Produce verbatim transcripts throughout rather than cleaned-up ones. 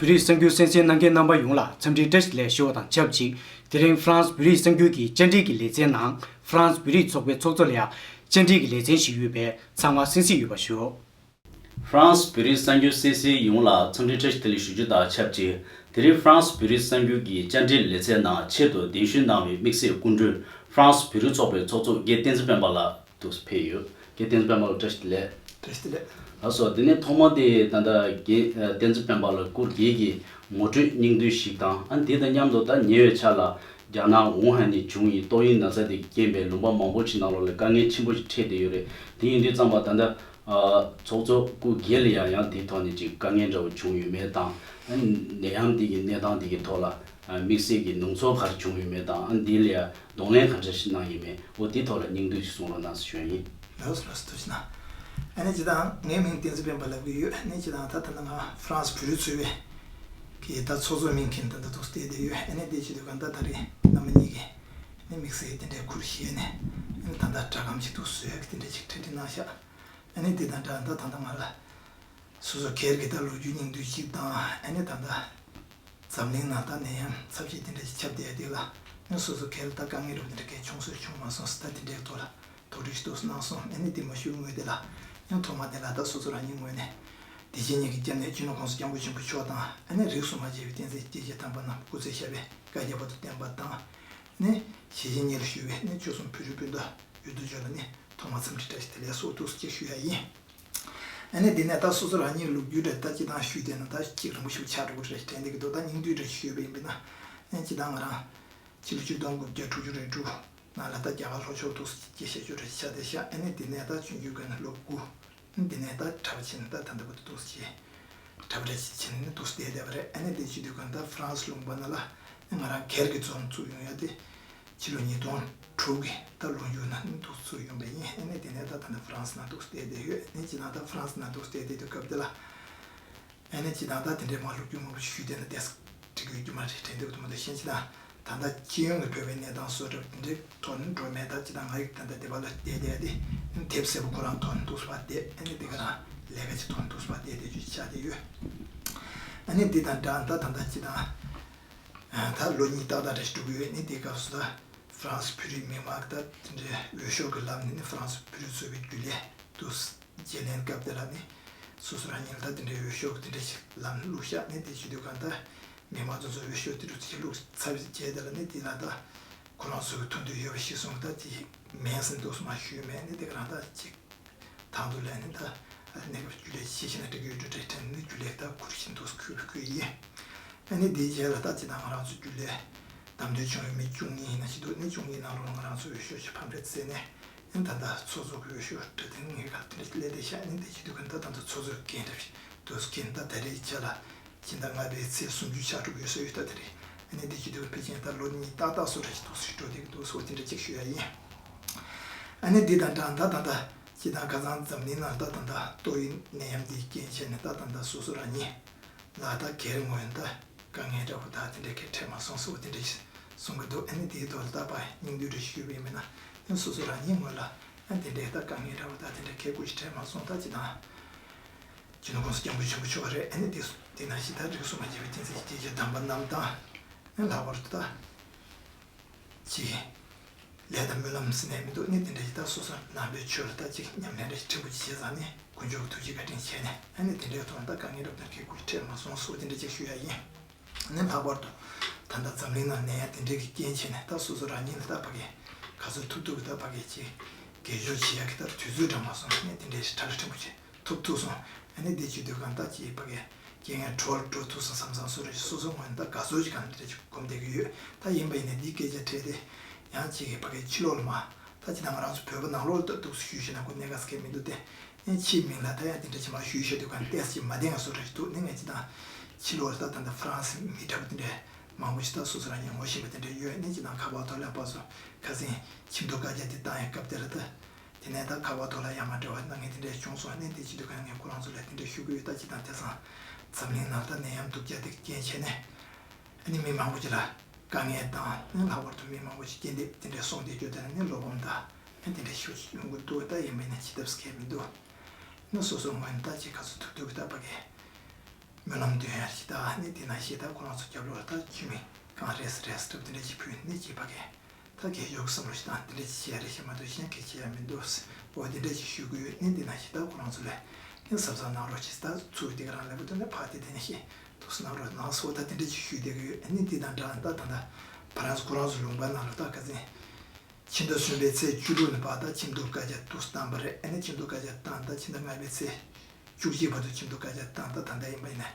བོད་རིགས་གསར་འགྱུར་གསན་གཟིགས་གནང་མཁན་རྣམ་པ་ཡོངས་ལ་འཚམས་འདྲི་བཀྲ་ཤིས་བདེ་ལེགས་ཞུ་བ་དང་ཆབས་ཅིག་དེ་རིང་ཧྥ་རན་སི་བོད་རིགས་གསར་འགྱུར་གྱི་བཅར་འདྲི་གི་ལེ་ཚན་ནང་ཧྥ་རན་སི་བོད་རིགས་ཚོགས་པའི་ཚོགས་གཙོ་ལ་ཡང་བཅར་འདྲི་གི་ལེ་ཚན་ཞིག་ཡོད་པས་ཚང་མ་གསན་གཟིགས་ཡོད་པ་ཞུ། ཧྥ་རན་སི་བོད་རིགས་གསར་འགྱུར་གསན་གཟིགས་ཡོངས་ལ་འཚམས་འདྲི་བཀྲ་ཤིས་བདེ་ལེགས་ཞུ་རྒྱུ་དང་ཆབས་ཅིག་དེ་རིང་ཧྥ་རན་སི་བོད་རིགས་གསར་འགྱུར་གྱི་བཅར་འདྲིའི་ལེ་ཚན་ནང་ཆེད་དུ་གདན་ཞུ་གནང་བའི་དམིགས་བསལ་སྐུ་མགྲོན་ཧྥ་རན་སི་བོད་རིགས་ཚོགས་པའི་ཚོགས་གཙོ་རྒན་བསྟན་འཛིན་སྤེན་པ་ལགས་འདུག་ཕེབས་ཡོད། རྒན་བསྟན་འཛིན་སྤེན་པ་ལགས་བཀྲ་ཤིས་བདེ་ལེགས། བཀྲ་ཤིས་བདེ་ལེགས། ལགས་སོ། དེ་ནས་ཐོག་མ་དེ་ད་ལྟ་རྒན་བསྟན་འཛིན་སྤེན་པ་ལགས་སྐུ་སྒེར་གྱི་ངོ་སྤྲོད་སྙིང་བསྡུས་ཤིག་དང་། ཨ་དེ་དང་མཉམ་དུ་ད་ཉེ་བའི་ཆར་ལ་རྒྱ་ནག་ཝུ་ཧན་ནས་བྱུང་བའི་ཏོག་དབྱིབས་ན་ཚ་དེ་རྐྱེན་པས་ལུང་པ་མང་པོ་ཞིག་ནང་ལོགས་ལ་དཀའ་ངལ་ཆེན་པོ་ཞིག་འཕྲད་བསྡད་ཡོད་རེད། དེ་ཡིན་དུས་ཙམ་པ་ད་ལྟ་ཨ་ཚོགས་གཙོ་སྐུ་སྒེར་ལ་ཡང་ཡང་དེའི་ཐོག་ནས་ཅིག་དཀའ་ངལ་འདྲ་བོ་བྱུང་ཡོད་མེད་དང་། ཨ་ནད་ཡམས་འདི་གི་གནས་སྟངས་འདི་གི་ཐོག་ལ་ཨ་དམིགས་བསལ་གྱི་མྱོང་ཚོར་ག་རེ་བྱུང་ཡོད་མེད་དང་། ཨ་འདི་ལ་ཡང་གདོང་ལེན་ག་འདྲ་ཞིག་གནང་ཡོད་མེད། འོ་དེའི་ཐོག་ལ་སྙིང་བསྡུས་ཤིག་གསུང་རོགས་གནང་ཞུ་ཡ་ཡིན། ལགས་སོ་ལགས་སོ། ཐུགས་རྗེ་གནང་། ཨ་ནི་སྤྱིར་བཏང་ངའི་མིང་བསྟན་འཛིན་སྤེན་པ་ལབ་ཀྱི་ཡོད། ཨ་ནི་སྤྱིར་བཏང་ད་ད་ལྟ་ང་ཧྥ་རན་སི་བོད་རིགས་ཚོགས་པའི་གི་ད་ཚོགས་གཙོ་མིང་འཁྱེར་ད་ད་འདུག་བསྡད་བསྡད་ཡོད། ཨ་ནི་དེ་བྱེད་དུས་གང་ད་ད་རེས་རྣམ་པ་གཉིས་ཀྱིས་ཨ་ནི་དམིགས་བསལ་དེ་འདྲའི་ཁུར་བཞེས་ནས་ཨ་ནི་ད་ད་སྒྲ་སྒམ་ཞིག་འདུག་བཟོས་ཡག་དེ་འདྲ་ཞིག་གྲ་སྒྲིག་གནང་ཤག་ཨ་ནི་དེ་དང་འདྲ་ད་ད་ད་ང་ལ་སོ་སོ་སྒེར་གྱི་ད་ལོ་རྒྱུས་སྙིང་བསྡུས་ཅིག་དང་། ཨ་ནི་ད་ད་འཛམ་གླིང་ནང་ད་ནད་ཡམས་ཚབས་ཆེ་དེ་འདྲ་ཞིག་ཁྱབ་བསྡད་ཡ་དེ་ལ་ཨ་ནི་སོ་སོ་སྒེར་ལ་ད་དཀའ་ངལ་རུ་དེ་འདྲ་གས་བྱུང་སོང་བྱུང་མ་སོང་ཟེར་ད་དེ་འདྲའི་ཐོག་ལ་དོགས་འདྲི་ཞིག་ཏོག་ཙམ་གནང་སོང་། ཨ་ནི་དེ་མ་ཞུ་སྔོན་དེ་ལ་ཡང་ཐོག་མ་དེ་ལ་ད་སོ་སོ་རང་ཉིད་ངོས་ནས་དེ་བཞིན་ཉིད་ཀྱི་སྐྱབས་གནས་སྤྱི་ནོར་༸གོང་ས་༸སྐྱབས་མགོན་ཆེན་པོ་མཆོག་དང་། ཨ་ནི་རིགས་སུ་མ་ཆད་པའི་བསྟན་འཛིན་སྐྱེས་ཆེན་དམ་པ་རྣམས་སྐུ་ཚེ་ཞབས་པད་བསྐལ་བརྒྱ་བར་དུ་བརྟན་པ་དང་། ཨ་ནི་ཞེ་ཆེན་ཉིད་ལ་ཞུ་བའི་ཨ་ནི་ཆོལ་གསུམ་བོད་རིགས་སྤུན་ཟླ་ཡུལ་དུ་འབྱོར་ལ་ནི་ཐོག་མ་འཚམས་འདྲི་བཀྲ་ཤིས་བདེ་ལེགས་སོགས་ཏོག་ཙམ་ཅིག་ཞུ་ཡ་ཡིན། ཨ་ནི་དེ་ནས་ད་སོ་སོ་རང་ཉིད་ལོ་རྒྱུས་འདྲ་ད་སྤྱིར་བཏང་ཞུས་བསྡད་ན་ད་གཅིག་རིང་པོ་ཞིག་ཆགས་འགྲོ་གི་རེད་དྲན་བསྡད་ཀྱི་འདུག་ད་སྙིང་བསྡུས་འདྲ་ཞུས་པ་ཡིན་པས་ན། ཨ་ནི་སྤྱིར་བཏང་ང་རང་ཕྱི་ལོ་ཆིག་སྟོང་དགུ་བརྒྱ་དྲུག་ཅུ་རེ་དྲུག་ནང་ལ་ད་རྒྱ་གར་ལྷོ་ཕྱོགས་འདུག་སེ་སྐྱེས་བཞག་རྒྱུ་འདྲ་ཞིག་ཆགས་བསྡད་ཤག་ཨ་ནི་དེ་ནས་ད་ཆུང་ཆུང་སྒང་ནས་ལོ་དགུ། ཨ་ནི་དེ་ནས་ད་གྲྭ་པ་ཕྱིན་ནས་ད་ད་ལྟ་བར་དུ་འདུག་སེ་གྲྭ་པ་འདྲ་ཞིག་ཕྱིན་ནས་འདུག་སེ་བསྡད་བསྡད་པ་རེད། ཨ་ནི་དེ་བྱེད་དུས་སྒང་ད་ཧྥ་རན་སི་ལུང་པ་ནང་ལ་ང་རང་སྒེར་གྱི་འཛོམས་ཚུགས་ཡོང་ཡ་དེ། ཕྱི་ལོ་ཉིས་སྟོང་དྲུག་གི་ད་ལོ་མཇུག་ན་ནི་འདུག་ཚུར་ཡོང་པ་ཡིན། ཨ་ནི་དེ་ནས་ད་ད་ནི་ཧྥ་རན་སི་ནང་འདུག་བསྡད་བསྡད་ཡོད། ཨ་ནི་སྤྱིར་བཏང་ད་ཧྥ་རན་སི་ནང་འདུག་བསྡད་བསྡད་དུས་སྐབས་དེ་ལ། ཨ་ནི་སྤྱིར་བཏང་ད་དེ་འདྲའི་མ་ལོ་རྒྱུས་མང་པོ་ཞུས་བསྡད་ན་བསྡད་འགྲིག་གི་ཡོད་རྒྱུ་མ་རེད་དྲན་འདུག་མ་གཏོགས་གཞན་སྤྱིར་བཏང་ད་ལྟ་སྤྱི་ཡོངས་ཀྱི་བོད་པའི་གནས་སྟངས་བཟོ་འདྲ་དེ་འདྲའི་ཐོག་ནས་འགྲོ་མེད། ད་སྤྱིར་བཏང་ང་ཡི་ད་ལྟ་སྡེ་པ་ལ་བསྡད་བསྡད་དེ་དེབ་གསལ་པོ་ཁོ་རང་ཐོག་ནས་འདུག་སེ་ཕར་བསྡད། ཨ་ནི་དེ་ག་རང་ལས་ཀ་ཅིག་ཐོག་ནས་འདུག་སེ་ཕར་བསྡད་བསྡད་རྒྱུ་ཆགས་བསྡད་ཡོད། ཨ་ནི་འདི་དང་འདྲ་ད་ད་ལྟ་སྤྱིར་བཏང་། ད་ལོ་གཉིས་ཏག་ཏག་རེ་འགྲོ་གི་ཡོད། ནི་དེའི་སྐབས་སུ་ད་ཧྥ་རན་སི་བོད་རིགས་མི་མང་ད་དེ་འདྲའི་འོས་ཤོག་གི་ལམ་ནས་ནི་ཧྥ་རན་སི་བོད་རིགས་ཚོགས་པའི་རྒྱུན་ལས་དུ་བརྗེ་ལེན་སྐབས་དེ་ལ་ནི་སོ་སོ་རང་ཉིད་ད་དེ་འདྲའི་འོས་ཤོག་དེ་འདྲ་ཞིག་ལམ་བླུགས་ཤག་ནི་དེ་བྱེད་དུས་གང་ད་མི་མང་ཚོ་ཚོ་འོས་ཤོག་དེ་འདྲ་ཞིག་བླུགས་ཚར་བའི་རྗེས་དེ་ལ་ནི་དེ་ལ་ད་ཁོ་རང་ཚོ་གི་མཐུན་འདོད་ཡོད་པ་ཞིག་སོང་ད་དེ་མེད་ཟེར་འདུག་སེ་མ་ཞུས་མེད། ནི་དེ་ག་རང་ད་ཅིག་དང་དུ་ལས་ནི་ད་གནས་སྐབས་རྒྱུན་ལས་ཤེས་བཞིན་ན་འགྲིག་གི་ཡོད་འགྲོ་འདྲ་དྲན་ནི་རྒྱུན་ལས་ད་ཁུར་བཞིན་དུ་ཁུར་ཁུར་ཡིན། ཨ་ནི་དེའི་རྗེས་ལ་ད་ཅི་ད་ང་རང་ཚོ་རྒྱུན་ལས་བདམས་ཐོན་བྱུང་བའི་མི་བཅུ་གཉིས་ཡིན་ན་ཞིག་འདུག་ནི་བཅུ་གཉིས་ནང་ལོགས་ང་རང་ཚོ་འོས་ཤོག་ཅིག་ཕབ་འདྲ་བཙལ་ནས་ཨ་ནི་ད་ལྟ་ཚོགས་གཙོ་གི་འོས་ཤོག་གྲ་སྒྲིག་ངེས་གལ་དེ་འདྲ་སླེབས་བསྡད་ཤག་ནི་དེ་བྱེད་དུས་ག་ད་ད་ལྟ་ཚོགས་གཙོ་གི་འགན་འདྲ་ཞིག་འདུག་སེ་འགན་ད་ད་རེས་ཆ་ལ་ཕྱི་ཟླ་ལྔ་པའི་ཚེས་སུམ་ཅུ་ཆགས་འགྲོ་གི་ཡོད་ས་ཡོད་ད་དེ་རེད། ཨ་ནི་དེ་བྱེད་དུས་ཕལ་ཆེར་ད་ལོ་གཉིས་ཏག་ཏག་སོ་འདྲ་ཞིག་འདུག་སེ་འགྲོ་བསྡད་ཀྱི་འདུག་སོ་དེ་འདྲ་ཅིག་ཞུ་ཡ་ཡིན། ཨ་ནི་འདི་དང་འདྲ་ད་ད་ད་སྤྱིར་བཏང་ཁ་སང་འཛམ་གླིང་ནང་ད་ད་ད་ཏོག་དབྱིབས་ནད་ཡམས་འདིའི་རྐྱེན་བྱས་ནས་ད་ད་ད་སོ་སོ་རང་ཉིད་ལ་ད་སྒེར་ངོས་ནས་ད་དཀའ་ངལ་འདྲ་བོ་ད་དེ་འདྲ་གས་འཕྲད་མ་སོང་ཟེར་བ་དེ་འདྲ་ཞིག་གསུང་གི་འདུག་ཨ་ནི་དེའི་ཐོག་ལ་ད་ཕར་སྙིང་བསྡུས་རེ་ཞུས་པ་ཡིན་ན་ཨ་ནི་སོ་སོ་རང་ཉིད་ངོས་ལ་ཨ་དེ་འདྲའི་ད་དཀའ་ངལ་འདྲ་བོ་ད་དེ་འདྲ་གས་སྐུ་ཞིག་འཕྲད་མ་སོང་། ད་སྤྱིར་བཏང་སྤྱི་ནོར་༸གོང་ས་༸སྐྱབས་མགོན་ཆེན་པོ་མཆོག་རེད། ཨ་ནི་དེ་དེ་ནང་བཞིན་ད་རིགས་སུ་མ་ཆད་པའི་བསྟན་འཛིན་སྐྱེས་ཆེན་དམ་པ་རྣམས་དང་ཨ་ནི་ལྷག་པར་དུ་ད། ཅིག་ལས་དང་སྨོན་ལམ་ཟེར་ནས་མི་འདུག་ནི་དེ་འདྲ་ཞིག་ད་སོ་སོ་ནང་པའི་ཆོས་ལ་ད་ཅིག་ཉམས་ལེན་རེ་ཞིག་ཕྲན་བུ་ཅིག་བྱས་ཙང་ནི་དཀོན་མཆོག་གི་ཐུགས་རྗེ་བཀའ་དྲིན་བྱས་ནས་ཨ་ནི་དེ་འདྲའི་ཐོག་ད་དཀའ་ངལ་རབ་དང་གས་སྐུ་ཞིག་འཕྲད་མ་སོང་ཟེར་བ་དེ་འདྲ་ཅིག་ཞུ་ཡ་ཡིན། ནི་ལྷག་པར་དུ་ད་ལྟ་འཛམ་གླིང་ནང་ནད་ཡམས་དེ་འདྲའི་གི་རྐྱེན་བྱས་ནས་ད་སོ་སོ་རང་ཉིད་ལ་ད་ཕ་གི་ག་ཚོད་ཐུབ་ཐུབ་ཀྱི་ད་ཕ་གི་ཅིག་དགེ་སྦྱོར་བྱེད་ཡ་གི་ད་དུས་ཚོད་འདྲ་མ་སོང་ནི་དེ་འདྲའི་ཞིག་གྲ་སྒྲིག་ཕྲན་བུ་ཅིག་ཐུབ་ཐུབ་སོང་། ཨ་ནི་འདི་བྱེད་དུས་གང་ལྟར་གྱིས་ཕ་གི་རྐྱེན་ངན་གྲོལ་འགྲོ་ཐུབ་སོང་བསམ་བསམ་སོ་རེ་སོ་སོ་ངོས་ནས་ད་དགའ་ཚོར་ཞིག་གང་འདྲ་ཞིག་སྒོམ་བསྡད་ཀྱི་ཡོད། ད་ཡིན་པ་ཡིན་ན་འདི་སྐད་ཆ་དྲིས་ཏེ་ཡང་གཅིག་གིས་ཕ་གི་ཕྱི་ལོགས་ལ་མ་ད་ཅི་ད་ང་རང་ཚོ་བོད་པ་ནང་ལོགས་ལ་ད་འདུག་སེ་ཞུས་ཤེ་ན་ཁོ་གནད་འགག་ཟེར་མཁན་མི་འདུག་སྟེ། ཨ་ནི་ཕྱིའི་མི་ལ་ད་ཡང་དེ་འདྲ་ཅིག་མ་ཞུས་ཤེ་འདུག་གང་ཏོག་ཙམ་མ་བདེ་བ་སོ་རེ་ཞིག་འདུག་ནི་ངས་ཅི་ད་ཕྱི་ལོགས་ལ་ད་ད་ལྟ་ཧྥ་རན་སི་མི་འདྲ་པོ་དེ་འདྲ་མང་པོ་ཞིག་ད་སོ་སོ་རང་ཉིད་ངོ་ཤེས་པ་དེ་འདྲ་ཡོད། ནི་ཅི་ད་ཁ་པར་ཐོག་ལ་ཕར་ཚུར་ཁ་སང་ཁྱིམ་ཐོག་བཀའ་རྒྱ་དེ་བཏང་ཡ་སྐབས་དེ་ལ་ད། དེ་ནས་ད་ཁ་པར་ཐོག་ལ་ཡང་མ་འབྲེལ་བ་གནང་མཁན་དེ་འདྲས་བྱུང་སོང་། ཨ་ནི་དེ་བྱེད་དུས་གང་ངས་ཁོ་རང་ཚོ་ལ་དེ་འདྲས་ཞུ་གི་ཡོད། ད་ཅི་དང་དེང་སང་འཛམ་གླིང་ནང་ད་ནད་ཡམས་སྡུག་ཅག་དེ་རྐྱེན་བྱས་ནས་ཨ་ནི་མི་མང་པོ་ཅིག་ལ་དཀའ་ངལ་དང་ཨ་ནི་ལྷག་པར་དུ་མི་མང་པོ་ཅིག་རྐྱེན་འདས་དེ་འདྲས་སོང་བསྡད་རྒྱུ་དེ་ལ་ནི་བློ་ཕམ་དང་ཨ་ནི་དེ་འདྲས་ཞེ་པོ་ཅིག་ཡོང་གི་འདུག་ད་ཡིན་པས་ན་ཅི་ཐབས་སྐལ་མི་འདུག་ཨ་ནི་སོ་སོའི་ངོས་ནས་ད་ཅི་ག་ཚོད་ཐུབ་ཐུབ་ཀྱི་ད་ཕ་གི་ སྨོན་ལམ་འདོན་ཡ་ཞིག་དང་ནི་དེ་ནང་བཞིན་ད་ཁོ་རང་ཚོ་རྒྱབ་ལོགས་ད་བཅུད་མི་གང་རེས་རེས་སྒྲུབ་དེ་འདྲ་ཅིག་ཕུལ་ནི་ཅིག་ཕ་གི་ད་གལ་ཡོད་བསམ་བློ་ཞིག་དང་དེ་འདྲ་ཅིག་བྱེད་ཡ་རེད་ཤག་མ་གཏོགས་གཞན་གལ་ཆེ་ཡ་མི་འདུག་འོ་དེ་འདྲ་ཅིག་ཞུ་གི་ཡོད། ནི་དེ་ནང་བཞིན་ད་ཁོ་རང་ཚོ་ལ་ནི་གཟབ་གཟབ་གནང་རོགས་ཅིག་ད་ཚུར་དེ་ག་རང་ལབ་དུས་ནི་ཕར་དེ་དེ་ནང་བཞིན་ཐུགས་གནང་རོགས་གནང་སོ་ད་དེ་འདྲ་ཅིག་ཞུ་བསྡད་ཀྱི་ཡོད། ནི་དེ་དང་འདྲ་ད་ད་ད་ཕ་རན་སི་ཁོ་རང་ཚོ་ལུང་པ་ནང་ལ་ད་ཁ་སང་ཕྱི་ཟླ་གསུམ་པའི་ཚེས་བཅུ་དྲུག་ནས་བར་ད་ཁྱིམ་སྡོད་བཀའ་རྒྱ་ཏོག་ཙམ་བཏང་པ་རེད། ཨ་ནི་ཁྱིམ་སྡོད་བཀའ་རྒྱ་བཏང་ད་ཕྱི་ཟླ་ལྔ་པའི་ཚེས་བཅུ་གཅིག་བར་དུ་ཁྱིམ་སྡོད་བཀའ་རྒྱ་བཏང་ད་ད་ལྟ་ཡིན་པ་ཡིན་ན་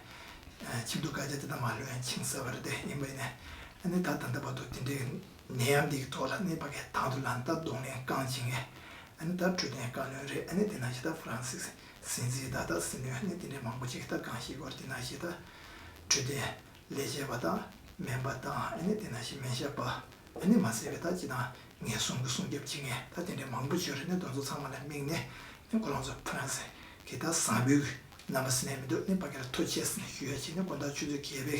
ཁྱིམ་སྡོད་བཀའ་རྒྱ་དེ་ད་མ་ལོན་ཡང་ཕྱིན་ཚར་བ་རེད། དེ་ཡིན་པ་ཡིན་ན་ཨ་ནི་ད་ད་ལྟ་བར་དུ་དེ་འདྲའི་ནད་ཡམས་འདིའི་ཐོག་ལ་གནས་པ་གའི་དང་དུ་ལ་ད་གདོང་ལེན་རྐང་བྱིན་ངེས་ཨ་ནི་ད་འཕྲོད་བསྟེན་བཀའ་བློན་རེད། ཨ་ནི་དེ་ནང་བཞིན་ད་ཧྥ་རན་སིའི་སྲིད་འཛིན་ད་ད་སྲིད་བློན་ཨ་ནི་དེ་འདྲའི་མང་པོ་ཅིག་ད་གང་ཞིག་སྐོར་དེ་ནང་བཞིན་ད་འཕྲོད་བསྟེན་ལས་བྱེད་པ་དང་སྨན་པ་དང་ཨ་ནི་དེ་ནང་བཞིན་སྨན་ཞབས་པ་ཨ་ནི་མ་ཟད་པའི་ད་ཅི་དང་ངན་སོང་གི་སྲུང་སྐྱོབ་བྱེད་མཁན་ད་དེ་འདྲའི་མང་པོ་ཡོད་རེད། ནི་དེ་ཚོ་ཚང་མ་ལ་དམིགས་ནས་ནི་ཁོ་རང་ཚོ་ཧྥ་རན་སི་གི་ད་བཟང་པོའི་རྣམ་པ་ཟེར་ནས་མི་འདུག་ནི་ཕ་གིར་ཐུགས་རྗེ་ཆེ་ཞུ་ཡ་བྱས་ནི་དགོང་དག་ཆུ་ཚོད་བརྒྱད་པའི་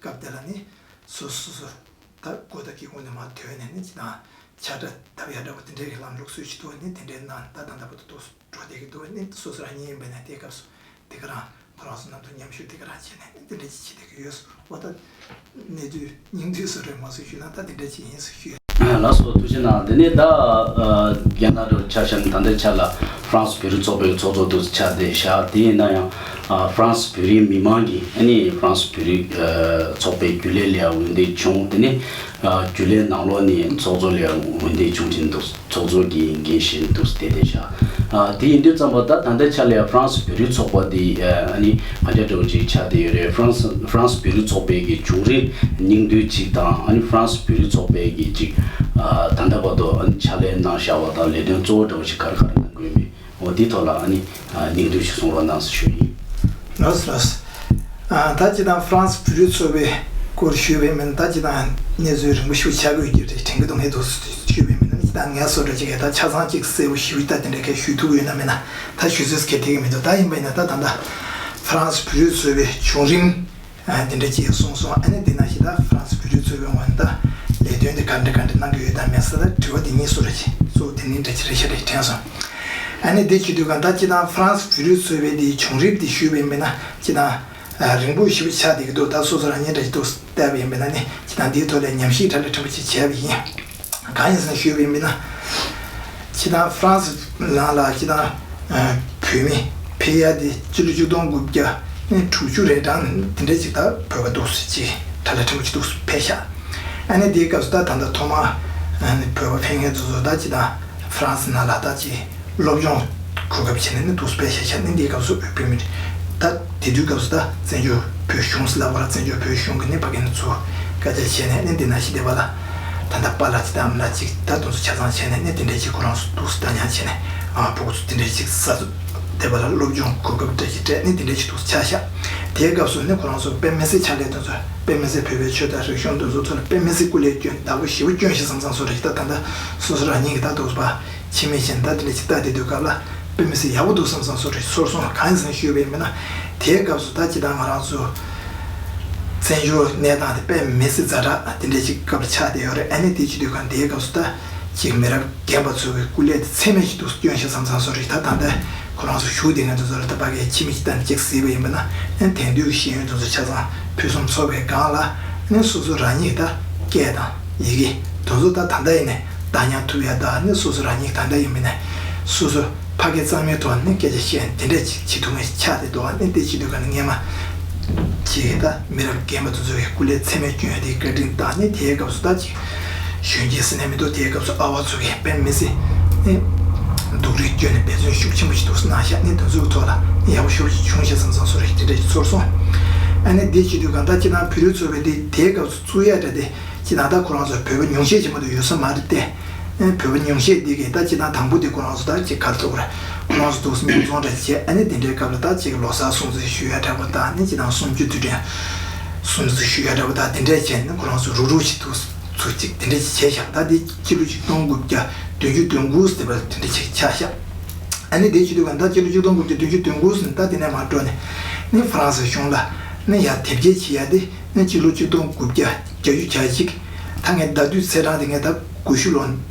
སྐབས་དེ་ལ་ནི་སོ་སོ་སོ་ད་སྒོ་དང་སྒེའུ་ཁུང་ནས་མར་ཐོན་ནས་ནི་ཅི་དང་ཕྱག་སྒྲ་བཏབ་ཡ་འདྲ་བོ་དེ་འདྲའི་གི་ལམ་ལུགས་སྲོལ་ཞིག་འདུག་ནི་དེ་འདྲའི་ནང་ད་ད་ལྟ་བར་དུ་འདུག་འགྲོ་བསྡད་ཀྱི་འདུག་ནི་སོ་སོ་རང་ཉིད་ཡིན་པ་ན་དེའི་སྐབས་སུ་དེ་ག་རང་ཁོ་རང་ཚོ་མཉམ་དུ་མཉམ་ཞུགས་དེ་ག་རང་བྱས་ནས་དེ་འདྲ་ཅིག་བྱེད་བསྡད་ཀྱི་ཡོད། འོ་ད་གནས་དུས་སྙིང་དུས་སུ་རེད་མ་སུ་ཞུས་ན་ད་དེ་འདྲ་ཅིག་ཡིན་ཟེར་ཞུས། ལགས་སོ་ཐུགས་རྗེ་གནང་། དེ་ནས་ད་རྒན་ལགས་འདྲ་ཆ་བཞག་ན་ད་ལྟའི་ཆ་ལ་ཧྥ་རན་སི་བོད་རིགས་ཚོགས་པའི་ཚོགས་གཙོ་དུ་ཆགས་བསྡད་བཞག་དེ་ཡིན་ན་ཡང་ཧྥ་རན་སི་བོད་རིགས་མི་མང་གིས་ཨ་ནི་ཧྥ་རན་སི་བོད་རིགས་ཚོགས་པའི་རྒྱུན་ལས་ལ་འོས་འདེམས་བྱུང་། དེ་ནས་རྒྱུན་ལས་ནང་ལོགས་ནས་ཚོགས་གཙོ་ལ་འོས་འདེམས་བྱུང་བཞིན་འདུག་ཚོགས་གཙོ་གི་འགན་བཞེས་འདུག་བསྡད་བསྡད་བཞག་དེ་ཡིན་དུས་ཙམ་པ་ད་ད་ལྟའི་ཆ་ལ་ཧྥ་རན་སི་བོད་རིགས་ཚོགས་པ་འདི་ཨ་ནི་ག་འདྲ་འདྲ་བོ་ཅིག་ཆགས་བསྡད་ཡོད་རེད། ཧྥ་རན་སི་ཧྥ་རན་སི་བོད་རིགས་ཚོགས་པའི་གི་བྱུང་རིམ་སྙིང་བསྡུས་ཅིག་དང་ཨ་ནི་ཧྥ་རན་སི་བོད་རིགས་ཚོགས་པའི་གི་ཅིག་ད་ལྟ་བར་དུ་ཨ་ནི་ཕྱག་ལས་གནང་བཞག་པ་དང་ལས་དོན་གཙོ་བོ་འདྲ་བོ་ཞིག་ག་རེ་ག་རེ་གནང་དགོས་མིན་འོ་འདི་ཐོག་ལ་ཨ་ནི་སྙིང་བསྡུས་ཤིག་གསུང་རོགས་གནང་ཟེར་ཞུ་ཡིན། ལགས་སོ་ལགས་སོ། ད་ཅི་དང་ཧྥ་རན་སི་བོད་རིགས་ཚོགས་པའི་སྐོར་ཞུས་པའི་མིན་ད་ཅི་དང་གནས་ཚུལ་རིང་པོ་ཞིག་ཆགས་དགོས་ཀྱི་རེད་དྲན་གྱི་འདུག་ངས་འདུག་ཞུས་པའི་མིན་ད་ཅི་དང་ངས་སོ་འདྲ་ཅིག་གིས་ད་ཆ་ཚང་ཅིག་གསལ་པོ་ཞིག་ད་དེ་འདྲ་གས་ཞུ་ཐུབ་ཡོད་ན་མེད་ན་ད་ཞུ་ཚོད་སྐད་ཐིག་གི་མི་འདུག་ད་ཡིན་པ་ཡིན་ན་ད་ད་ད་ཧྥ་རན་སི་བོད་རིགས་ཚོགས་པའི་བྱུང་རིམ་དེ་འདྲ་ཅིག་གསུངས་སོང་། ཨ་ནི་དེ་ནང་བཞིན་ད་ཧྥ་རན་སི་བོད་རིགས་ཚོགས་པའི་ངོས་ནས་ད་ལས་དོན་དེ་ག་འདྲ་ག་འདྲ་གནང་གི་ཡོད་དམ་མེད་ས་ད་དྲི་བ་དེ་གཉིས་སུ་རེ་ཆེ་གཙོ་བོ་དེ་ནི་འདྲ་ཅིག་རེ་ཤ་རེ་དྲན་སོང་། ཨ་ནི་དེ་བྱེད་དུས་གང་ད་ཅི་དང་ཧྥ་རན་སི་བོད་རིགས་ཚོགས་པའི་དེའི་བྱུང་རིམ་དེ་ཞུས་པའི་མིན་ན་ཅི་དང་རིང་པོ་ཞིག་ཆགས་བསྡད་ཀྱི་འདུག་ད་སོ་སོ་རང་ཉིད་འདྲ་ཅིག་ཏུ་བལྟས་པ་ཡིན་པ་ན་ནི་ཅི་དང་དེའི་ཐོག་ལ་ཉམས་ཞིབ་གྲ་ལ་ཕྲན་བུ་ཅིག་བྱས་པ་ཡིན། གང་ཡིན་ཟེར་ན་ཞུས་པའི་མིན་ན། ཅི་དང་ཧྥ་རན་སི་ནང་ལ་ཅི་དང་བོད་མི་ཕེབས་ཡ་དེ་སྤྱི་ལོ་ཆིག་སྟོང་དགུ་བརྒྱ་དྲུག་ཅུ་རེ་གྲངས་དེ་འདྲ་ཅིག་ད་བོད་པ་འདུག་ཟེར་ཅིག་གྲ་ལ་ཕྲན་བུ་ཅིག་འདུག་ཕེབས་ཤག་ཨ་ནི་དེའི་སྐབས་སུ་ད་ད་ལྟ་ཐོག་མ་བོད་པ་ཕེབས་མཁན་དེ་ཚོ་ད་ཅི་དང་ཧྥ་རན་སི་ནང་ལ་ད་ཅི་སློབ་སྦྱོང་གོ་སྐབས་བྱས་ནས་ནི་འདུག་སྤེལ་ཤ་ཤ་ནི་འདིའི་སྐབས་སུ་བོད་མི་ད་དེ་དུས་སྐབས་སུ་ད་བཙན་བྱོལ་བོད་གཞུང་ཟེར་ལབ་པ་ལ་བཙན་བྱོལ་བོད་གཞུང་གི་ནི་ཕ་གི་ནི་ཚུར་བཀའ་རྒྱ་བྱས་ནས་ནི་འདི་ན་ཞི་བདེ་བ་ལ་ད་ལྟ་པཱ་ལགས་ཅིག་དང་ཨ་མ་ལགས་ཅིག་ད་དུང་ཚོ་ཆ་ཚང་བྱས་ནས་ནི་དེ་འདྲའི་ཅིག་ཁོ་རང་ཚོ་འདུག་སེ་ད་ཉག་བྱས་ནས་ཨ་ཕྲུ་གུ་ཚོ་དེ་འདྲའི་ཅིག་ས་ཚོ་བདེ་བ་ལ་སློབ་སྦྱོང་གོ་སྐབས་འདྲ་ཞིག་སྤྲད་ནི་དེ་འདྲའི་ཅིག་འདུག་སེ་ཆགས་ཤག་དེའི་སྐབས་སུ་ནི་ཁོ་རང་ཚོ་དཔེ་མི་སྲིད་ཕྱག་ལས་དེ་ཚོ་དཔེ་མི་སྲིད་བོད་པའི་ཆོས་དང་རིག་གཞུང་དེ་ཚོ་ཚོ་ལ་དཔེ་མི་སྲིད་སྐུ་ལས་བསྐྱོན་བདག་པོ་ཞེ་པོ་བསྐྱོན་ཤག་བསམ་བསམ་བཟོ་འདྲ་ཞིག་ད་ད་ལྟ་སོ་སོ་རང་ཉིད་ཀྱི་ད་འདུག་སེ་ཕྱི་མིག་ཅན་ད་དེ་འདྲ་ཅིག་ལྟ་བསྡད་དུས་སྐབས་ལ་དཔེ་མི་སྲིད་ཡག་པོ་འདུག་བསམ་བསམ་བཟོ་འདྲ་ཞིག་ཚོར་སོང་། གང་ཡིན་ཟེར་ན་ཞུས་པ་ཡིན་པ་ན་དེའི་སྐབས་སུ་ད་ཅི་ད་ང་རང་ཚོ་བཙན་བྱོལ་གནས་སྟངས་དེ་དཔེ་མི་སྲིད་ཛ་དྲག་དེ་འདྲ་ཅིག་སྐབས་ལ་ཆགས་བསྡད་ཡོད་རེད། ཨ་ནི་དེ་བྱེད་དུས་གང་དེའི་སྐབས་སུ་ད་ཅིག་མི་རབས་རྒན་པ་ཚོ་གི་སྐུ་ལས་དེ་ཚད་མེད་ཅིག་འདུག་སེ་བསྐྱོན་ཤག་བསམ་བསམ་བཟོ་འདྲ་ཞིག་ད་ད་ལྟ་ཁོ་རང་ཚོ་བཞུགས་བསྡད་མཁན་དེ་ཚོ་ལ་ད་ཕ་གིའི་ཕྱི་མིག་ཅིག་བལྟས་ནས་ཅིག་གཟིགས་པ་ཡིན་པ་ན་ཨ་ནི་དེང་དུས་ཀྱི་ཤེས་ཡོན་དེ་ཚོ་ཆ་ཚང་ཕུན་སུམ་ཚོགས་པའི་སྒང་ལ་ཨ་ནི་སོ་སོ་རང་ཉིད་ད་སྐད་དང་ཡི་གེ་དེ་ཚོ་ད་ད་ལྟ་ཡིན་ནའི་བདག་ཉར་ཐུབ་ཡ་ད་ཨ་ནི་སོ་སོ་རང་ཉིད་ད་ལྟ་ཡིན་པ་ན་སོ་སོ་ཕ་གི་གཙང་མའི་ཐོག་ནས་སྐད་ཆ་བཤད་དེ་འདྲ་ཅིག་བྱེད་ཐུབ་མཁན་ཆགས་བསྡད་འདུག་ཨ་ནི་དེ་བྱེད་དུས་ག་ནས་སྔས་མ་ཅིག་ད་མི་རབས་རྒན་པ་དེ་ཚོ་གི་སྐུ་ལས་ཚད་མེད་བསྐྱོན་ཡ་དེ་བཀའ་དྲིན་དང་ནི་དེའི་སྐབས་སུ་ད་ཅིག་གཞོན་སྐྱེས་ཟེར་ནས་མི་འདུག་དེའི་སྐབས་སུ་ཨ་བ་ཚོ་གིས་དཔེ་མི་སྲིད་ནི་སྡུག་རུས་བསྐྱོན་ནས་འབད་བརྩོན་ཤུགས་ཆེན་པོ་ཞིག་འདུག་སེ་གནང་ཤག་ནི་དེ་ཚོའི་ཐོག་ལ་ཡག་པོ་ཞེ་པོ་ཞིག་བྱུང་ཤག་བསམ་བསམ་བཟོ་འདྲ་ཞིག་དེ་འདྲ་ཞིག་ཚོར་སོང་། ཨ་ནི་འདི་བྱེད་དུས་གང་ལྟར་སྤྱིར་བཏང་བོད་རིགས་ཚོགས་པའི་འདི་དེའི་སྐབས་སུ་བཙུགས་ཡ་འདྲ་དེ་སྤྱིར་བཏང་ད་ཁོ་རང་ཚོ་བོད་པ་ཉུང་ཤས་ཅིག་མ་གཏོགས་ཡོད་ས་མ་རེད་དེ། ཨ་ནི་བོད་པ་ཉུང་ཤས་འདི་གིས་ད་སྤྱིར་བཏང་དང་པོ་འདི་ཁོ་རང་ཚོ་ད་ཅིག་ག་རེ་ཐུག་རེད། ཁོ་རང་ཚོ་འདུག་སེ་མཉམ་འཛོམས་འདྲ་བྱས་ཨ་ནི་དེ་འདྲའི་སྐབས་ལ་ད་ཅིག་ལོ་གསར་སྲུང་བརྩི་ཞུ་ཡ་འདྲ་པོ་དང་ཨ་ནི་སྤྱིར་བཏང་གསུམ་བཅུ་དུས་དྲན་སྲུང་བརྩི་ཞུ་ཡ་འདྲ་པོ་དང་དེ་འདྲ་བྱས་ནས་ཁོ་རང་ཚོ་རུག་རུག་ཅིག་འདུག་སེ་ཚུགས་ཅིག་དེ་འདྲ་ཅིག་བྱས་ཤག་ད་འདི་སྤྱི་ལོ་ཆིག་སྟོང་དགུ་བརྒྱ་བདུན་ཅུ་དོན་དགུ་ཟེར་བ་དེ་འདྲ་ཅིག་ཆགས་ཤག་ཨ་ནི་དེ་བྱེད་དུས་གང་ལྟར་སྤྱི་ལོ་ཆིག་སྟོང་དགུ་བརྒྱ་བདུན་ཅུ་དོན་དགུ་ཟིན་ད་དེ་ནས་མར་འགྲོ་ནས་ནི་ཧྥ་རན་སི་གཞུང་ལ་ནི་ཡར་དེབ་སྐྱེལ་བྱེད་ཡ་དེ་ནི་སྤྱི་ལོ་ཆིག་སྟོང་དགུ་བརྒྱ་བརྒྱད་ཅུ་གྱ་གཅིག་ད་ངས་ཟླ་དུས་ཚེས་གྲངས་དེ་ངས་ད་དགུ་བཞི་ལོ་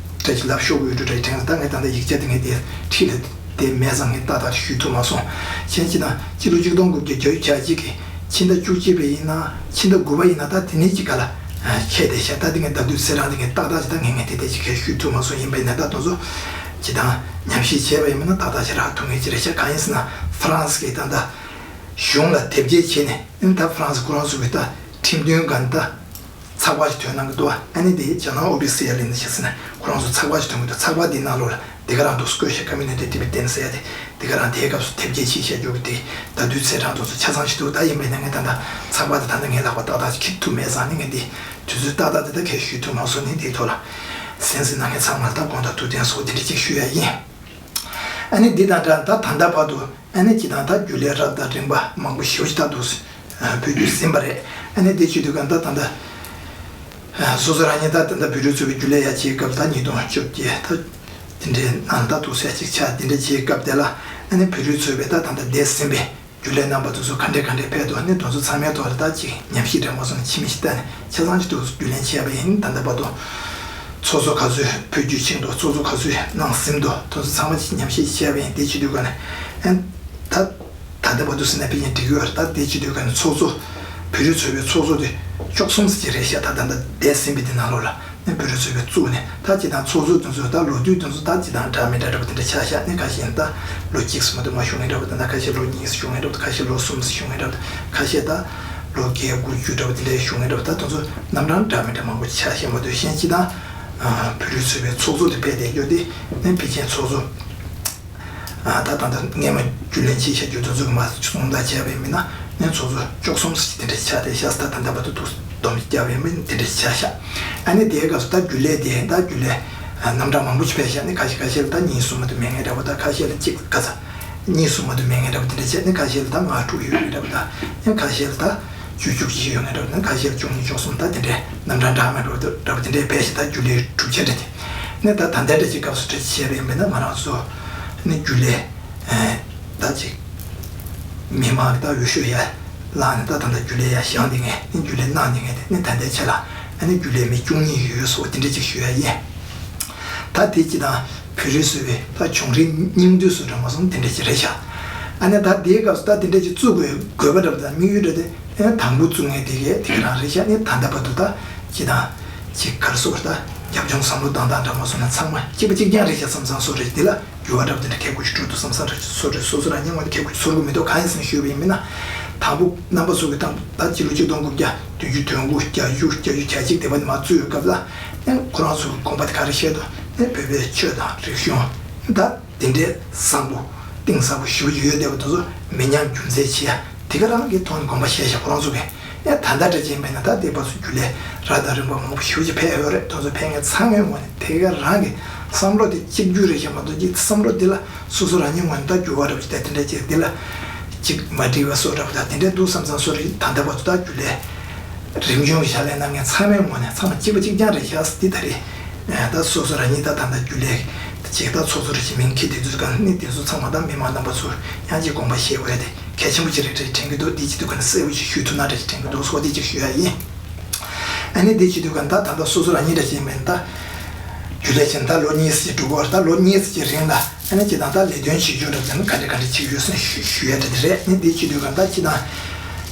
འདྲ་ཅིག་ལབ་ཤོར་གི་ཡོད་འགྲོ་འདྲ་ཅིག་དྲན། ད་ངས་ད་ལྟ་ཡིག་ཆ་དེ་ངས་དེ་ཁྲིད་ལ་དེ་མེད་ཙང་ངས་ཏག་ཏག་ཞུ་ཐུབ་མ་སོང་། གཞན་ཅི་ན་སྤྱི་ལོ་ཆིག་སྟོང་དགུ་བརྒྱ་བརྒྱད་ཅུ་གྱ་གཅིག་གི་ ཕྱི་ཟླ་བཅུ་གཅིག་པ་ཡིན་ན་ཕྱི་ཟླ་དགུ་པ་ཡིན་ན་ད་དེ་ནས་ཅིག་ག་ལ་ཁྱེད་དེ་ཤ་ད་དེ་ངས་ད་དུས་ཚེ་རང་དེ་ངས་ཏག་ཏག་ཅིག་ད་ངས་ངས་དེ་དེ་ཅིག་ཁས་ཞུ་ཐུབ་མ་སོང་། ཡིན་པ་ཡིན་ན་ད་དུང་ཚོ་ཅི་དང་ཉམས་ཞིབ་བྱས་པ་ཡིན་པ་ན་ཏག་ཏག་ཅིག་རག་ཐུབ་ངེས་ཅིག་རེད་ཤག་གང་ཡིན་ཟེར་ན་ཧྥ་རན་སི་གིས་ད་ད་གཞུང་ལ་དེབ་སྐྱེལ་བྱས་ནས་ཨ་ནི་ད་ཧྥ་རན་སི་ཁོ་རང་ཚོ་གི་ད་ཁྲིམས་དོན་སྒང་ད། ཚགས་པར་ཞིག་ཐོན་གནང་གི་འདུག་ཨ་ནི་དེ་ཇ་ནལ་ཨོ་བི་སི་ཨེལ་ཡིན་ན་ཞེས་ཟེར་ན་ཁོ་རང་ཚོ་ཚགས་པར་ཞིག་ཐོན་གི་འདུག་ཚགས་པར་འདིའི་ནང་ལོགས་ལ་དེ་ག་རང་འདུག་སྐོས་ཤ་ཀ་མི་ནི་དེ་ཏི་བི་ཏན་ཟེར་ཡ་དེ་དེ་ག་རང་དེའི་སྐབས་སུ་དེབ་སྐྱེལ་བྱས་བཞག་རྒྱུ་གི་དེ་ད་དུས་ཚེ་རང་ཚོ་ཚོ་ཆ་ཚང་ཞིག་འདུག་ད་ཡིན་པས་ན་ངས་ད་ལྟ་ཚགས་པར་དེ་ད་ལྟ་ངའི་ལག་པ་ཏག་ཏག་ཅིག་འཁྱེར་ཐུབ་མེད་ཙང་ནི་ངས་འདི་དུས་ཚོད་ཏག་ཏག་དེ་ད་ཁས་ཞུ་ཐུབ་མ་སོང་ནི་དེའི་ཐོག་ལ་གསན་གཟིགས་གནང་མཁན་ཚང་མར་ད་དགོངས་དག་ཐུགས་བདེན་སོགས་དེ་འདྲ་ཅིག་ཞུ་ཡ་ཡིན། ཨ་ནི་འདི་དང་འདྲ་ད་ད་ལྟ་བར་དུ། ཨ་ནི་སྤྱི་དང་ད་རྒྱུན་ལས་རབ་དང་རིམ་པ་མང་པོ་ཞེ་པོ་ཅིག་ད་འདུག་སེ་ཕུལ་རྒྱུ་ཟིན་པ་རེད། ཨ་ནི་དེ་བྱེད་དུས་གང་ལྟར་ད་ལྟ་སོ་སོ་རང་ཉིད་ད་ད་ལྟ་བོད་རིགས་ཚོགས་པའི་རྒྱུན་ལས་ཡ་བྱེད་སྐབས་ད་ཉིས་སྟོང་བཅོ་བརྒྱད་ད་དེ་འདྲའི་ནང་ད་འདུག་སེ་ཅིག་ཆགས་དེ་འདྲ་བྱེད་སྐབས་དེ་ལ་ཨ་ནི་བོད་རིགས་ཚོགས་པའི་ད་ད་ལྟ་འདས་ཟིན་པའི་རྒྱུན་ལས་རྣམ་པ་དེ་ཚོ་ག་འདྲས་ག་འདྲས་ཕེབས་འདུག་ཨ་ནི་དེ་ཚོ་ཚང་མའི་ཐོག་ལ་ད་ཅིག་ཉམས་ཞིབ་རེ་མ་སོང་ན་ཕྱི་མི་ཞིག་ལྟ་ནས་ཆ་ཚང་ཅིག་ཏུ་རྒྱུན་ལས་བྱས་པ་ཡིན། ད་ལྟ་བར་དུ་ཚོགས་གཙོ་ག་ཚོད་ཕུལ་རྒྱུ་ཕྱིན་འདུག་ཚོགས་གཙོ་ག་ཚོད་གནང་ཟིན་འདུག་དེ་ཚོ་ཚང་མ་ཉམས་ཞིབ་བྱས་པ་ཡིན། དེ་བྱེད་དུས་ག་ནས་ཨན་ད་ད་ལྟ་བར་དུ་ཟིན་ན་ཕལ་ཆེར་འགྲིག་གི་ཡོད་རེད། ད་དེ་བྱེད་དུས་ག་ནས་ཚོགས་གཙོ་བོད་རིགས་ཚོགས་པའི་ཚོགས་གཙོ་དེ་བཅུ་གསུམ་ཙམ་ཅིག་རེད་ཤག་ད་ད་ལྟ་འདས་ཟིན་པའི་དེ་ནང་ལོགས་ལ་ནས་བོད་རིགས་ཚོགས་པའི་བཙུགས་ནས་ད་སྤྱི་དང་ཚོགས་གཙོ་དེ་ཚོ་ད་ལོ་དུས་དེ་ཚོ་ད་སྤྱི་དང་འདྲ་མི་འདྲ་འདྲ་པོ་དེ་འདྲ་ཆགས་ཤག་ནས་ཁ་ཤས་ད་ལོ་གཅིག་ཙམ་མ་གཏོགས་མ་བཞུགས་མཁན་འདྲ་པོ་དང་ད་ཁ་ཤས་ལོ་གཉིས་བཞུགས་མཁན་འདྲ་པོ་ད་ཁ་ཤས་ལོ་གསུམ་བཞུགས་མཁན་འདྲ་པོ་ད་ཁ་ཤས་ད་ལོ་བརྒྱད་དགུ་བཅུ་འདྲ་པོ་དེ་འདྲ་བཞུགས་མཁན་འདྲ་པོ་ད་དེ་ཚོ་རྣམ་གྲངས་འདྲ་མི་འདྲ་མང་པོ་ཆགས་ཤག་མ་གཏོགས་གཞན་སྤྱི་དང་བོད་རིགས་ཚོགས་པའི་ཚོགས་གཙོ་དེ་ཕེབས་བསྡད་རྒྱུ་དེ་ནས་ཕལ་ཆེར་ཚོགས་གཙོ། ད་ད་ལྟ་སྔས་མ་རྒྱུན་ལས་བྱས་བཞག་རྒྱུ་དེ་ཚོ་གི་མ་སོང་ད་བྱས་པའི་མིན་ན་ནས་ཚོགས་གཙོ་བཅུ་གསུམ་ཙམ་དེ་འདྲ་ཆགས་ཏེ་ཤག་ད་ད་ལྟ་བར་དུ་འདུག་སྡོམ་རྒྱག་པའི་མིན་དེ་འདྲ་ཆགས་ཤག་ཨ་ནི་དེའི་སྐབས་སུ་ད་རྒྱུན་ལས་དེ་ད་རྒྱུན་ལས་རྣམ་གྲངས་མང་པོ་ཞིག་ཕེབས་ཤག་ནི་ཁ་ཤས་ཁ་ཤས་ལ་ད་གཉིས་གསུམ་མ་གཏོགས་མེད་མཁན་འདྲ་པོ་ད་ཁ་ཤས་ལ་གཅིག་ག་ཚ་གཉིས་གསུམ་མ་གཏོགས་མེད་མཁན་འདྲ་པོ་དེ་འདྲ་བྱས་ནི་ཁ་ཤས་ལ་ད་ལྔ་དྲུག་ཡོད་མཁན་འདྲ་པོ་ད་ནི་ཁ་ཤས་ལ་ད། བཅུ་བཅུ་གཅིག་ཡོད་ངེས་འདྲ་བ་དང་ཁ་ཤས་ལ་བཅུ་གཉིས་བཅུ་གསུམ་ད་དེ་འདྲའི་རྣམ་གྲངས་འདྲ་མི་འདྲ་བ་འདྲ་བ་དེ་འདྲའི་བས་ཤིག་ད་རྒྱུན་ལས་གྲུབ་ཆ་འདྲ་དེ་ནས་ད་ད་ལྟའི་འདྲ་ཅིག་སྐབས་སུ་འདྲ་ཅིག་བྱས་པ་ཡིན་པས་ན་ང་རང་ཚོ་ནི་རྒྱུན་ལས་ད་ཅིག་མི་མང་གི་ད་འོས་ཤོག་ཡར་བླངས་ནས་ད་ད་ལྟ་རྒྱུན་ལས་ཡར་བཞེངས་དེ་ངས་ནི་རྒྱུན་ལས་གནང་དེ་ངས་དེ་ནི་ད་ལྟའི་ཆ་ལ་ཨ་ནི་རྒྱུན་ལས་མི་བཅུ་གཉིས་ཡོད་སོགས་དེ་འདྲ་ཅིག་ཞུ་ཡ་ཡིན། ད་དེ་ཅི་དང་བོད་རིགས་ཚོགས་པའི་ད་བྱུང་རིམ་སྙིང་བསྡུས་སུ་འདྲ་མ་སོང་དེ་འདྲ་ཅིག་རེད་ཤག་ཨ་ནི་ད་དེའི་སྐབས་སུ་ད་དེ་འདྲ་ཅིག་བཙུགས་དགོས་དགོས་པ་འདྲ་བ་དང་དམིགས་ཡུལ་འདྲ་དེ་ཨེ་དང་པོ་བཙུགས་མཁན་དེ་གས་དེ་ག་རང་རེད་ཤག་ཨ་ནི་ད་ལྟ་བར་དུ་ད་ཅི་དང་ཅིག་གར་སོགས་ད་རྒྱབ་ལྗོངས་བསམ་བློ་བཏང་སྟངས་འདྲ་མ་སོང་ན་ཚང་མ་གཅིག་པ་གཅིག་རྐྱང་རེད་ཤག་བསམ་བསམ་སོགས་རེད། དེ་ལ་འགྱུར་བ་འདྲ་བ་དེ་འདྲ་ཁྱད་པར་ཅིག་འགྲོ་འདུག་བསམ་བསམ་རེད། སོ་རེད། སོ་སོ་རང་ཉིད་ངོས་ནས་ཁྱད་པར་ཅིག་ཚོར་གི་མི་འདུག་གང་ཡིན་ཟེར་ན་ཞུས་པ་ཡིན་མིན་ན་དང་པོ་རྣམ་པ་ཚོ་གི་དང་ད་སྤྱི་ལོ་ཆིག་སྟོང་དགུ་བརྒྱ་བདུན་ཅུ་དོན་དགུ་བརྒྱད་ཅུ་བརྒྱད་ཅུ་གྱ་གཅིག་དེ་བ་ནས་མ་བཙུགས་ཡོད་སྐབས་ལ་ཨེ་ཁོ་རང་ཚོ་གི་དགོངས་པ་དེ་ག་རེ་བཤད་འདུག་ཨེ་བོད་པའི་ཆོས་དང་རིག་གཞུང་ད། དེ་འདྲའི་བཟང་པོ་གཏིང་ཟབ་པོ་ཞེ་པོ་ཅིག་ཡོད་བསྡད་པ་དེ་ཚོ་མི་ཉམས་རྒྱུན་འཛིན་བྱེད་ཡ་དེ་ག་རང་གི་ཐོག་ནས་དགོངས་པ་བཞེས་ཤག་ཁོ་རང་ཚོ་གིས་ཡ་ད་ལྟ་འདྲ་ཅིག་ཡིན་པས་ན་ད་ལྟའི་བར་དུ་རྒྱུན་ལས་རབ་དང་རིམ་པ་མང་པོ་ཞེ་པོ་ཅིག་ཕེབས་ཡོད་རེད། དེ་ཚོ་ཕེབས་མཁན་ཚང་མའི་ངོས་ནས་དེ་ག་རང་གི་བསམ་བློ་དེ་གཅིག་གྱུར་རེད་ཤག་མ་གཏོགས་ཀྱི་བསམ་བློ་དེ་ལ་སོ་སོ་རང་ཉིད་ངོས་ནས་ད་འགྱུར་བ་འདྲ་པོ་ཅིག་ད་དེ་འདྲ་ཅིག་དེ་ལ་ཅིག་མ་འགྲིག་པ་བཟོ་འདྲ་པོ་ད་དེ་འདྲ་འདུག་བསམ་བསམ་བཟོ་རེད། ད་ལྟ་བར་དུ་ད་རྒྱུན་ལས། རིམ་བྱོན་གྱི་ཕྱག་ལས་གནང་མཁན་ཚང་མའི་ངོས་ནས་ཚང་མ་གཅིག་པ་གཅིག་རྐྱང་རེད་ཤག་འདི་ད་རེད། ད་སོ་སོ་རང་ཉིད་ད་ད་ལྟ་རྒྱུན་ལས་ཅིག་ད་ཚོགས་གཙོ་རེ་ཞིག་མིང་འཁྱེར་དུས་ཚོད་གང་ནི་དེ་ཚོ་ཚང་མ་ད་མི་མང་རྣམ་པ་ཚོ་ཡང་ཅིག་དགོངས་པ་བཞེས་དགོས་ཡ་དེ་གལ་ཆེན་པོ་ཅིག་རེད་དྲན་གྱི་འདུག་འདི་ཅིག་ཏུ་ག་ནས་གསལ་པོ་ཅིག་ཞུ་ཐུབ་ན་འདྲ་ཅིག་དྲན་གྱི་འདུག་སོགས་འདི་ཅིག་ཞུ་ཡ་ཡིན། ཨ་ནི་འདི་ཅིག་དུས་གང་ད་ད་ལྟ་སོ་སོ་རང་ཉིད་འདྲ་ཞིག་མིན་ད། རྒྱུན་ལས་ཅན་ད་ལོ་གཉིས་ཙམ་ཅིག་འགྲོ་གི་ཡོད་རེད། ད་ལོ་གཉིས་ཙམ་ཅིག་རིང་ལ་ཨ་ནི་ཅིག་དང་ད་ལས་དོན་བྱེད་རྒྱུ་འདྲ་ཅན་ག་འདྲ་ག་འདྲ་བྱེད་ཀྱི་ཡོད་ཟེར་ཞུ་ཞུ་ཡ་འདྲ་དེ་རེད། ཨ་ནི་འདི་ཅིག་དུས་གང་ད་ཅིག་དང་།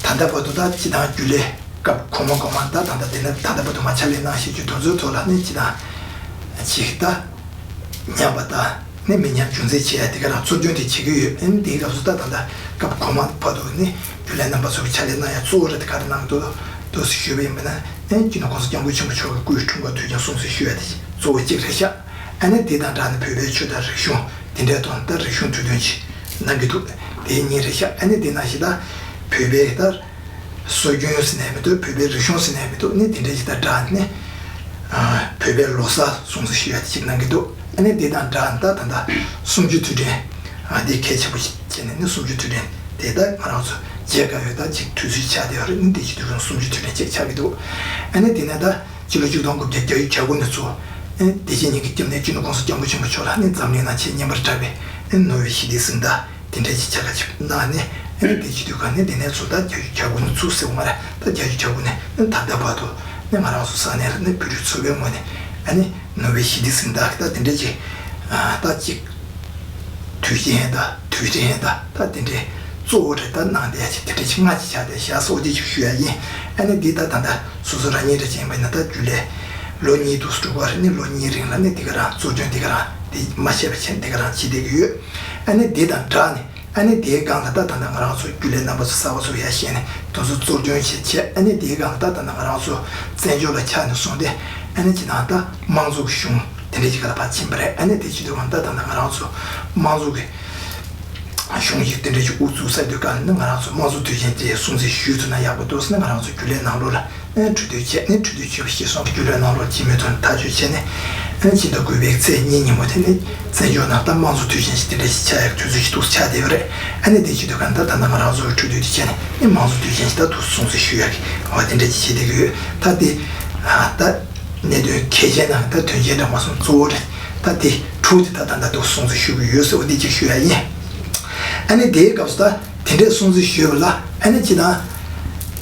ད་ལྟ་བར་དུ་ད་ཅིག་དང་རྒྱུན་ལས། སྐབས་གོང་མ་གོང་མ་ད་ད་ལྟ་དེ་ནས་ད་ལྟ་བར་དུ་མ་ཕྱག་ལས་གནང་བཞིན་གྱི་དེ་ཚོའི་ཐོག་ལ་ནི་ཅི་དང་། ཅིག་ད། ཉམས་པ་དང་ནི་མི་ཉམས་རྒྱུན་འཛིན་བྱེད་ཡ་དེ་ག་རང་ཚུར་སྟོན་དེ་བྱེད་ཀྱི་ཡོད། ཨ་ནི་དེའི་སྐབས་སུ་ད་ད་ལྟ་སྐབས་གོང་མ་བར་དུ་ནི་རྒྱུན་ལས་རྣམ་པ་ཚོ་གི་ཕྱག་ལས་གནང་ཡ་གཙོ་བོ་རེད་དེ་ག་རེ་གནང་འདུག་འདུག་ཟེར་ཞུས་པ་ཡིན་པ་ན་ཨ་ནི་སྤྱི་ནོར་གོང་ས་སྐྱབས་མགོན་ཆེན་པོ་མཆོག་གི་སྐུའི་འཁྲུངས་སྐར་དུས་ཆེན་སྲུང་བརྩི་ཞུ་ཡ་དེ་གཙོ་བོ་གཅིག་རེད་ཤག་ཨ་ནི་དེ་དང་སྦྲགས་ནས་བོད་པའི་ཆོས་དང་རིག་གཞུང་དེ་འདྲའི་ཐོག་ད་རིག་གཞུང་དུས་སྟོན་ཅིག་གནང་གི་འདུག་དེ་གཉིས་རེད་ཤག་ཨ་ནི་དེ་ནང་བཞིན་ད་བོད་པའི་ད། སྲོལ་རྒྱུན་ཟེར་ནས་མི་འདུག་བོད་པའི་རིག་གཞུང་ཟེར་ནས་མི་འདུག་ནི་དེ་འདྲའི་ཞིག་དང་སྦྲགས་ནས་བོད་པའི་ལོ་གསར་སྲུང་བརྩི་ཞུ་ཡ་དེ་ཅིག་གནང་གི་འདུག་ཨ་ནི་དེ་དང་སྦྲགས་ད་ད་ལྟ་གསུམ་བཅུའི་དུས་དྲན་འདི་གལ་ཆེན་པོ་ཞིག་བྱས་ནས་ནི་གསུམ་བཅུའི་དུས་དྲན་དེ་ད་ང་རང་ཚོ་མཇལ་དཀའ་ཡོད། ད་ཅིག་དུས་ཚོད་ཆགས་བསྡད་ཡོད་རེད། ནི་དེ་ཅིག་དུས་གསུམ་བཅུའི་དུས་དྲན་ཅིག་ཆགས་ཀྱི་འདུག་ཨ་ནི་དེ་ནས་ད་སྤྱི་ལོ་ཆིག་སྟོང་དགུ་བརྒྱ་བརྒྱད་ཅུ་གྱ་དགུ་ནས་ཚུར་ཨ་ནི་བདེ་ཆེན་ཉིད་ཀྱི་སྐྱབས་གནས་སྤྱི་ནོར་གོང་ས་སྐྱབས་མགོན་ཆེན་པོ་མཆོག་ལ་ནི་འཛམ་གླིང་ནང་ཆེས་སྙན་པར་གྲགས་པའི་ཨ་ནི་ནོ་བེལ་ཞི་བདེའི་གཟེངས་རྟགས། དེ་འདྲ་ཅིག་ཆ་ག་ཅིག་གནང་ནས་ཨ་ནི་དེ་བྱེད་དུས་ག་ནས་དེ་ནས་ཚུར་ད་བརྒྱད་ཅུ་གྱ་དགུ་ནས་ཚུར་ཟེར་བ་མ་རེད། ད་བརྒྱད་ཅུ་གྱ་དགུ་ནས་ཨ་ནི་ད་ལྟ་བར་དུ་ནས་ང་རང་ཚོ་ས་གནས་ལ་ནི་བོད་རིགས་ཚོགས་པའི་ངོས་ནས་ཨ་ནི་ནོ་བེལ་ཞི་བདེའི་གཟེངས་རྟགས་ད་དེ་འདྲ་ཅིག་ད་ཅིག་དུས་ཆེན་ད་དུས་དྲན་ད་ད་དེ་འདྲའི་ གཙོ་བོ་རེད། ད་གནང་བསྡད་ཡ་ཅིག་དེ་འདྲ་ཅིག་སྔ་ཅིག་ཆགས་བསྡད་ཤག་ཟེར་འོ་དེ་ཅིག་ཞུ་ཡ་ཡིན། ཨ་ནི་འདི་ད་ད་ལྟ་སོ་སོ་རང་ཉིད་རེ་བྱས་པ་ཡིན་ན་ད་རྒྱུན་ལས་ལོ་གཉིས་འདུག་སེ་འགྲོ་གི་རེད། ཨ་ནི་ལོ་གཉིས་རིང་ལ་ནི་འདི་ག་རང་གཙོ་སྐྱོང་འདི་ག་རང་དེ་མ་བཤད་པ་བྱས་ནས་འདི་ག་རང་བྱེད་བསྡད་ཀྱི་ཡོད། ཨ་ནི་འདི་དང་སྦྲགས་ནས། ཨ་ནི་དེའི་སྒང་ལ་ད་ད་ལྟ་ང་རང་ཚོ་རྒྱུན་ལས་རྣམ་པ་ཚོ་གསར་པ་ཚོ་ཡར་བཞེངས་ནས་དེ་ཚོ་གཙོ་སྐྱོང་བྱེད་བྱས། ཨ་ནི་དེའི་སྒང་ལ་ད་ད་ལྟ་ང་རང་ཚོ་བཙན་བྱོལ་ལ་ཆགས་ནས་བཟུང་སྟེ། ཨ་ནི་ཅི་དང་ད་དམངས་གཙོ་གི་གཞུང་དེ་འདྲ་ཅིག་ག་ལ་ཕར་ཕྱིན་པ་རེད། ཨ་ནི་དེ་བྱེད་དུས་སྒང་ད་ད་ལྟ་ང་རང་ཚོ་དམངས་གཙོ་གི་གཞུང་ཞིག་དེ་འདྲ་ཅིག་དབུ་བཙུགས་ས་དུས་སྒང་ནི་ང་རང་ཚོ་དམངས་གཙོ་དུས་ཆེན་དེ་སྲུང་བརྩི་ཞུས་ཐུབ་ན་ཡག་པོ་འདུག་ཟེར་ནས་ང་རང་ཚོ་རྒྱུན་ལས་ནང་ལོགས་ལ། ཨ་ནི་གྲོས་བསྡུར་བྱས། ཨ་ནི་གྲོས་བསྡུར་བྱས་པ་ཞིག་སོང་རྒྱུན་ལས་ནང་ལོགས་སྤྱི་མོས་ཐོག་ནས་ཐག་གཅོད་བྱས་ནས། ཨ་ནི་ཕྱི་ཟླ་དགུ་པའི་ཚེས་གཉིས་ཉིན་མོ་དེ་ནི་བཙན་བྱོལ་ནང་ད་དམངས་གཙོ་དུས་ཆེན་ཞིག་དེ་འདྲ་ཞིག་ཆགས་ཡག་དུས་ཚོད་ཞིག་འདུག་ཆགས་བསྡད་ཡོད་རེད། ཨ་ནི་དེ་བྱེད་དུས་སྒང་ད་ད་ལྟ་ང་རང་ཚོ་གྲོས་བསྡུར་དེ་བྱས་ནས་ཨ་ནི་དམངས་གཙོ་དུས་ཆེན་ཞིག་ད་འདུག་སྲུང་བརྩི་ཞུ་ཡག་གི་འོ་དེ་འདྲ་ཞིག་བྱེད་བསྡད་ཀྱི་ཡོད། ད་དེ་ཨ་ད་གནད་དོན་གལ་ཆེན་ནང་ད་དོན་ཆེན་འདྲ་མ་སོང་གཙོ་བོ་རེད། ད་དེ་དྲུག་དེ་ད་ད་ད་འདུག་སྲུང་བརྩི་ཞུ་གི་ཡོད་ཟེར་བ་འདི་གཅིག་ཞུ་ཡག་ཡིན། ཨ་ནི་དེའི་སྐབས་སུ་ད་དེ་འདྲའི་སྲུང་བརྩི་ཞུས་པ་ལ། ཨ་ནི་སྤྱི་བཏང་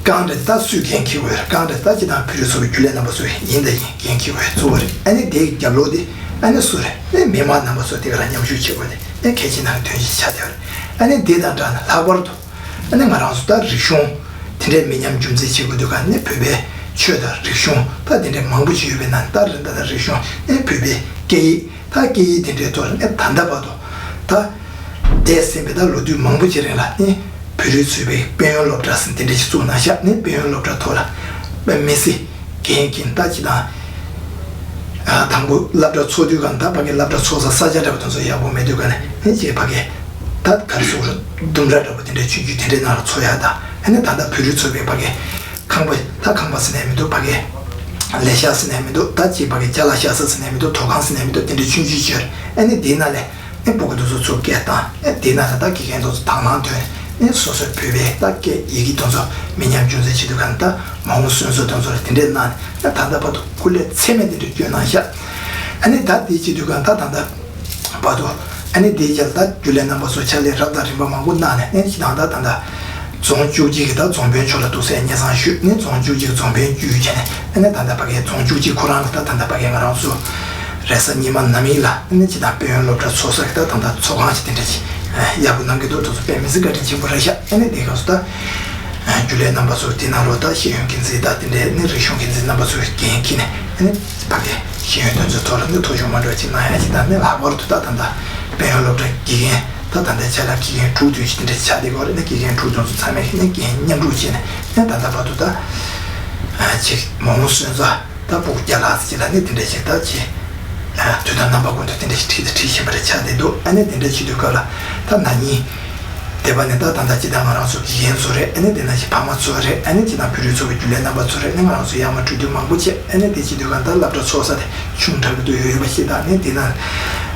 རྐང་འདྲ་ད་སུས་འགན་འཁྱེར་དགོས་རེད། རྐང་འདྲ་ད་སྤྱི་བཏང་བོད་རིགས་ཚོགས་པའི་རྒྱུན་ལས་རྣམ་པ་ཚོས་ཡིན་ད་ཡིན་འགན་འཁྱེར་དགོས་གཙོ་བོ་རེད། ཨ་ནི་དེའི་རྒྱབ་ལོགས་དེ་ཨ་ནི་སུ་རེད། ཨ་ནི་མི་མང་རྣམ་པ་ཚོ་དེ་ག་རང་མཉམ་ཞུགས་བྱེད་དགོས་དེ་ཨ་ནི་གལ་ཆེ་ནང་དོན་ཞིག་ཆགས་བསྡད་ཡོད་རེད། ཨ་ནི་དེ་དང་སྦྲགས་ནས་ལྷག་པར་དུ་ཨ་ནི་ང་རང་ཚོ་ད་རིག་གཞུང་དེ་འདྲའི་མི་ཉམས་རྒྱུན་འཛིན་བྱེད་དགོས་དུས་ག་ནི་བོད་པའི་ཆོས་དང་རིག་གཞུང་ད་དེ་འདྲའི་མང་པོ་ཞིག་ཡོད་པའི་ནང་ད་རེད། ད་ད་རིག་གཞུང་ཨ་ནི་བོད་པའི་སྐད་ཡིག་ད་སྐད་ཡིག་དེ་འདྲའི་ཐོག་ལ་ནས་ད་ལྟ་བར་དུ་ད་འདས་ཟིན་པའི་ད་ལོ་དུས་མང་པོ་ཅིག་རིང་ལ་ནི་བོད་རིགས་ཚོགས་པའི་དཔལ་ཡོན་སློབ་གྲྭ་ཟེར་དེ་འདྲ་ཞིག་བཙུགས་གནང་ཤག་ནི་དཔལ་ཡོན་སློབ་གྲྭ་ཐོག་ལ་དཔེ་མི་སྲིད་འགན་འཁྱེར་ད་ཅི་དང་། ཨ་དང་པོ་སློབ་གྲྭ་ཚོགས་དུས་སྒང་ད་ཕ་གི་སློབ་གྲྭ་ཚོགས་ས་ས་ཆ་འདྲ་པོ་དེ་ཚོ་ཡག་པོ་མེད་དུས་སྒང་ནས་ནི་ཅིག་ཕ་གི་ད་ག་རེ་ཟེར་དགོས་རེད། ལྡུམ་ར་འདྲ་པོ་དེ་འདྲའི་ཆུང་ཆུང་དེ་འདྲའི་ནང་ལ་ཚོགས་ཡག་དང་ཨ་ནི་ད་ལྟ་བོད་རིགས་ཚོགས་པའི་ཕ་གི་ཁང་པ་ད་ཁང་པ་ཟེར་ནས་མི་འདུག་ཕ་གི་ལས་ཤག་ཟེར་ནས་མི་འདུག་ད་ཅིག་ཕ་གི་ཅ་ལག་བཞག་ས་ཟེར་ནས་མི་འདུག་དོ་ཁང་ཟེར་ནས་མི་འདུག་དེ་འདྲའི་ཆུང་ཆུང་ཅིག་ཡོད་རེད། ཨ་ནི་དེའི་ནང་ལས་ཨེ་སྤུ་གུ་དེ་ཚོ་ཚུར་སྐད་བཏང་། ཨེ་དེ་ན་ད་དགེ་རྒན་ཚོ་ཚོ་དང་བླངས་ཐོན་ནས་ཨེ་སོ་སོའི་བོད་པའི་ད་སྐད་ཡི་གེ་དེ་ཚོ་མི་ཉམས་རྒྱུན་འཛིན་བྱེད་དུས་ག་ད་མ་འོངས་སོན་བཟོ་དེ་ཚོ་ལ་དེ་འདྲས་གནང་ནས་ཨེ་ད་ལྟ་བར་དུ་སྐུ་ལས་ཚད་མེད་དེ་འདྲས་བསྐྱོན་གནང་ཤག་ཨ་ནི་ད་དེ་བྱེད་དུས་ག་ད་ད་ལྟ་བར་དུ་ཨ་ནི་དེའི་རྗེས་ལ་ད་རྒྱུན་ལས་རྣམ་པ་ཚོ་ཕྱག་ལས་རབ་དང་རིམ་པ་མང་པོ་གནང་ནས་ཨེ་ཅི་དང་ད་ད་ད་རྫོང་བཅུ་གཅིག་གི་ད་རྫོང་དཔོན་མཆོག་ལ་ཐུགས་སྲས་སྙན་བཟང་ཞུས་ནས་རྫོང་བཅུ་གཅིག་རྫོང་དཔོན་བརྒྱུད་བྱས་ནས་ཨ་ནི་ད་ལྟ་ཕ་གའི་རྫོང་བཅུ་གཅིག་ཁོ་རང་ལ་ད་ད་ལྟ་ཕ་གའི་ང་རང་ཚོ། རེས་གཟའ་ཉི་མ་ནམ་ཡིན་ལ་ནི་ཅི་དང་དཔལ་ཡོན་སློབ་གྲྭ་ཚོགས་ས་གི་ད་དང་ད་ཚོགས་ཁང་ཞིག་དེ་འདྲ་ཞིག་ཡག་པོ་གནང་གི་འདུག་དེ་ཚོ་དཔེ་མི་སྲིད་བཀའ་དྲིན་ཆེན་པོ་རེད་ཤག་ཨ་ནི་དེ་སྐབས་སུ་ད་རྒྱུན་ལས་རྣམ་པ་ཚོ་དེ་ནང་ལོགས་ད་ཤེས་ཡོན་འགན་འཛིན་ད་དེ་འདྲའི་ནི་རིག་གཞུང་འགན་འཛིན་རྣམ་པ་ཚོས་འགན་འཁྱེར་ནས་ཨ་ནི་ཕ་གི་ཤེས་ཡོན་དོན་ཚོའི་ཐོག་ལ་ནི་ཐོ་གཞུང་མ་འགྲོ་ཅིག་གནང་ཡ་ཅིག་དང་ནི་ལྷག་པར་དུ་ད་དང་ད་དཔལ་ཡོན་སློབ་གྲྭ་དགེ་རྒན་ད་དང་ད་ཆ་ལ་དགེ་རྒན་དྲུག་བདུན་ཞིག་དེ་འདྲ་ཆགས་བསྡད་ཡོད་རེད། ནི་དགེ་རྒན་དྲུག་བདུན་ཚོ་ཚང་མས་ནི་འགན་མཉམ་སྒྲུབ་བྱས་ནས་ནི་ད་ལྟ་བར་དུ་ད་ཅིག་མ་འོངས་སོན་རྩ། ད་སྤུ་གུ་བརྒྱ་ལྷག་ཙམ་ཅིག་ལ་ནི་དེ་འདྲ་ཞིག་ད་ཅི། དུས་དང་རྣམ་པ་ཀུན་ཏུ་དེ་འདྲ་ཞིག་ཁྲིད་དང་ཁྲིད་བཞིན་པ་རེ་ཆགས་བསྡད་འདུག་ཨ་ནི་དེ་འདྲ་བྱེད་དུས་སྐབས་ལ་ད་ན་ནིང་འདས་པ་ནས་ད་ད་ལྟ་ཅི་ད་ང་རང་ཚོ་དགེ་རྒན་ཚོ་རེད། ཨ་ནི་དེ་ན་ཞིག་ཕ་མ་ཚོ་རེད། ཨ་ནི་ཅི་ད་བོད་རིགས་ཚོགས་པའི་རྒྱུན་ལས་རྣམ་པ་ཚོ་རེད། ཨ་ནི་ང་རང་ཚོ་ཡར་མར་གྲོས་བསྡུར་མང་པོ་བྱས། ཨ་ནི་དེ་བྱེད་དུས་སྒང་ད་སློབ་གྲྭ་ཚོགས་ས་དེ་ཆུང་དྲགས་ཀྱི་འདུག་ཡོད་ཡོད་པ་ཞིག་དང་ནི་དེ་ན་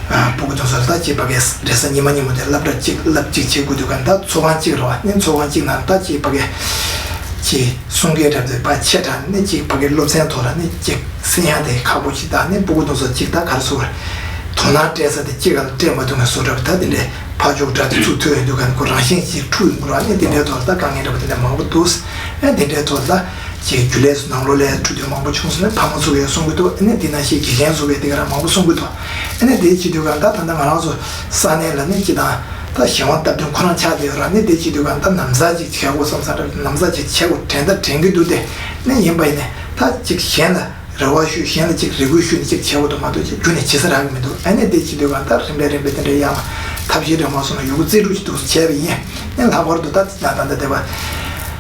སྤུ་གུ་དེ་ཚོ་ལ་ད་ཅི་ཕ་གིའི་རེས་གཟའ་ཉི་མ་ཉིན་མོ་དེ་སློབ་གྲྭ་གཅིག་སློབ་གཅིག་བྱེད་དགོས་དུས་སྒང་ད་ཚོགས་ཁང་གཅིག་རེད་བ། ནི་ཚོགས་ཁང་གཅིག་ནང་ད་ཅི་ཕ་གི་ཅིག་གསུང་སྐད་འདྲ་པོ་དེ་ཕར་ཆེ་དྲགས་ནས་ཅིག་ཕ་གིའི་སློབ་ཚན་ཐོག་ལ་ནི་ཅིག་གསན་ཡག་དེ་ཁག་པོ་ཅིག་དང་ནི་སྤུ་གུ་དེ་ཚོ་ཅིག་ད་ག་རེ་ཟེར་དགོས་རེད། དོ་སྣང་སྤྲད་ས་དེ་ཅིག་ག་ལ་སྤྲད་མ་ཐུབ་མཁན་བཟོ་འདྲ་པོ་ད་དེ་འདྲའི་ཕར་ཕྱོགས་དགྲ་དེ་ཚུར་ཐོན་ཡོང་དུས་སྒང་ཁོ་རང་བཞིན་ཅིག་འཁྲུག་ཡོང་གི་རེད་བ། ནི་དེ་འདྲའི་ཐོག་ལ་ད་དཀའ་ངལ་འདྲ་པོ་དེ་འདྲ་མང་པོ་འདུག་ཨ་དེ་འདྲའི་ཐོག་ལ་ཅིག་རྒྱུན་ལས་ཚོ་ནང་ལོགས་ལ་འཁྲུག་རྡོ་མང་པོ་བྱུང་སོང་ནས་ཕ་མ་ཚོ་གིས་གསུང་གི་འདུག་ཨ་ནི་དེ་ནང་བཞིན་དགེ་རྒན་ཚོ་གིས་དེ་ག་རང་མང་པོ་གསུང་གི་འདུག་ཨ་ནི་དེ་བྱེད་དུས་སྒང་ད་ད་ལྟ་ང་རང་ཚོ་ས་གནས་ལ་ནི་ཅི་དང་ད་གཞན་དབང་སྟབས་བསྟུན་ཁོ་རང་ཆགས་བསྡད་ཡོད་ར། ནི་དེ་བྱེད་དུས་སྒང་ད་ན་བཟའ་ཅིག་བྱེད་དགོས་བསམ་བསམ་འདྲ་ན་བཟའ་ཅིག་བྱེད་དགོས་དྲན་ད་དྲན་གི་འདུག་དེ་ནི་ཡིན་པ་ཡིན་ནས་ད་ཅིག་གཞན་ལ་རེ་བ་ཞུ་གཞན་ལ་ཅིག་རེ་སྐུལ་ཞུས་ནས་ཅིག་བྱེད་དགོས་འདུག་མ་གཏོགས་ཅིག་རྒྱུན་ནས་བྱེད་ས་རག་གི་མི་འདུག་ཨ་ནི་དེ་བྱེད་དུས་སྒང་ད་རིམ་པས་རིམ་པས་དེ་འདྲའི་ཡར་མར་ཐབས་ཤེས་འདྲ་མ་སོང་ན་ཡོང་གི་རྩལ་སྤྲུགས་ཅིག་འདུག་བྱས་པ་ཡིན། ནི་ལྷག་པར་དུ་ད་ད་ད་ད་དེ་བ།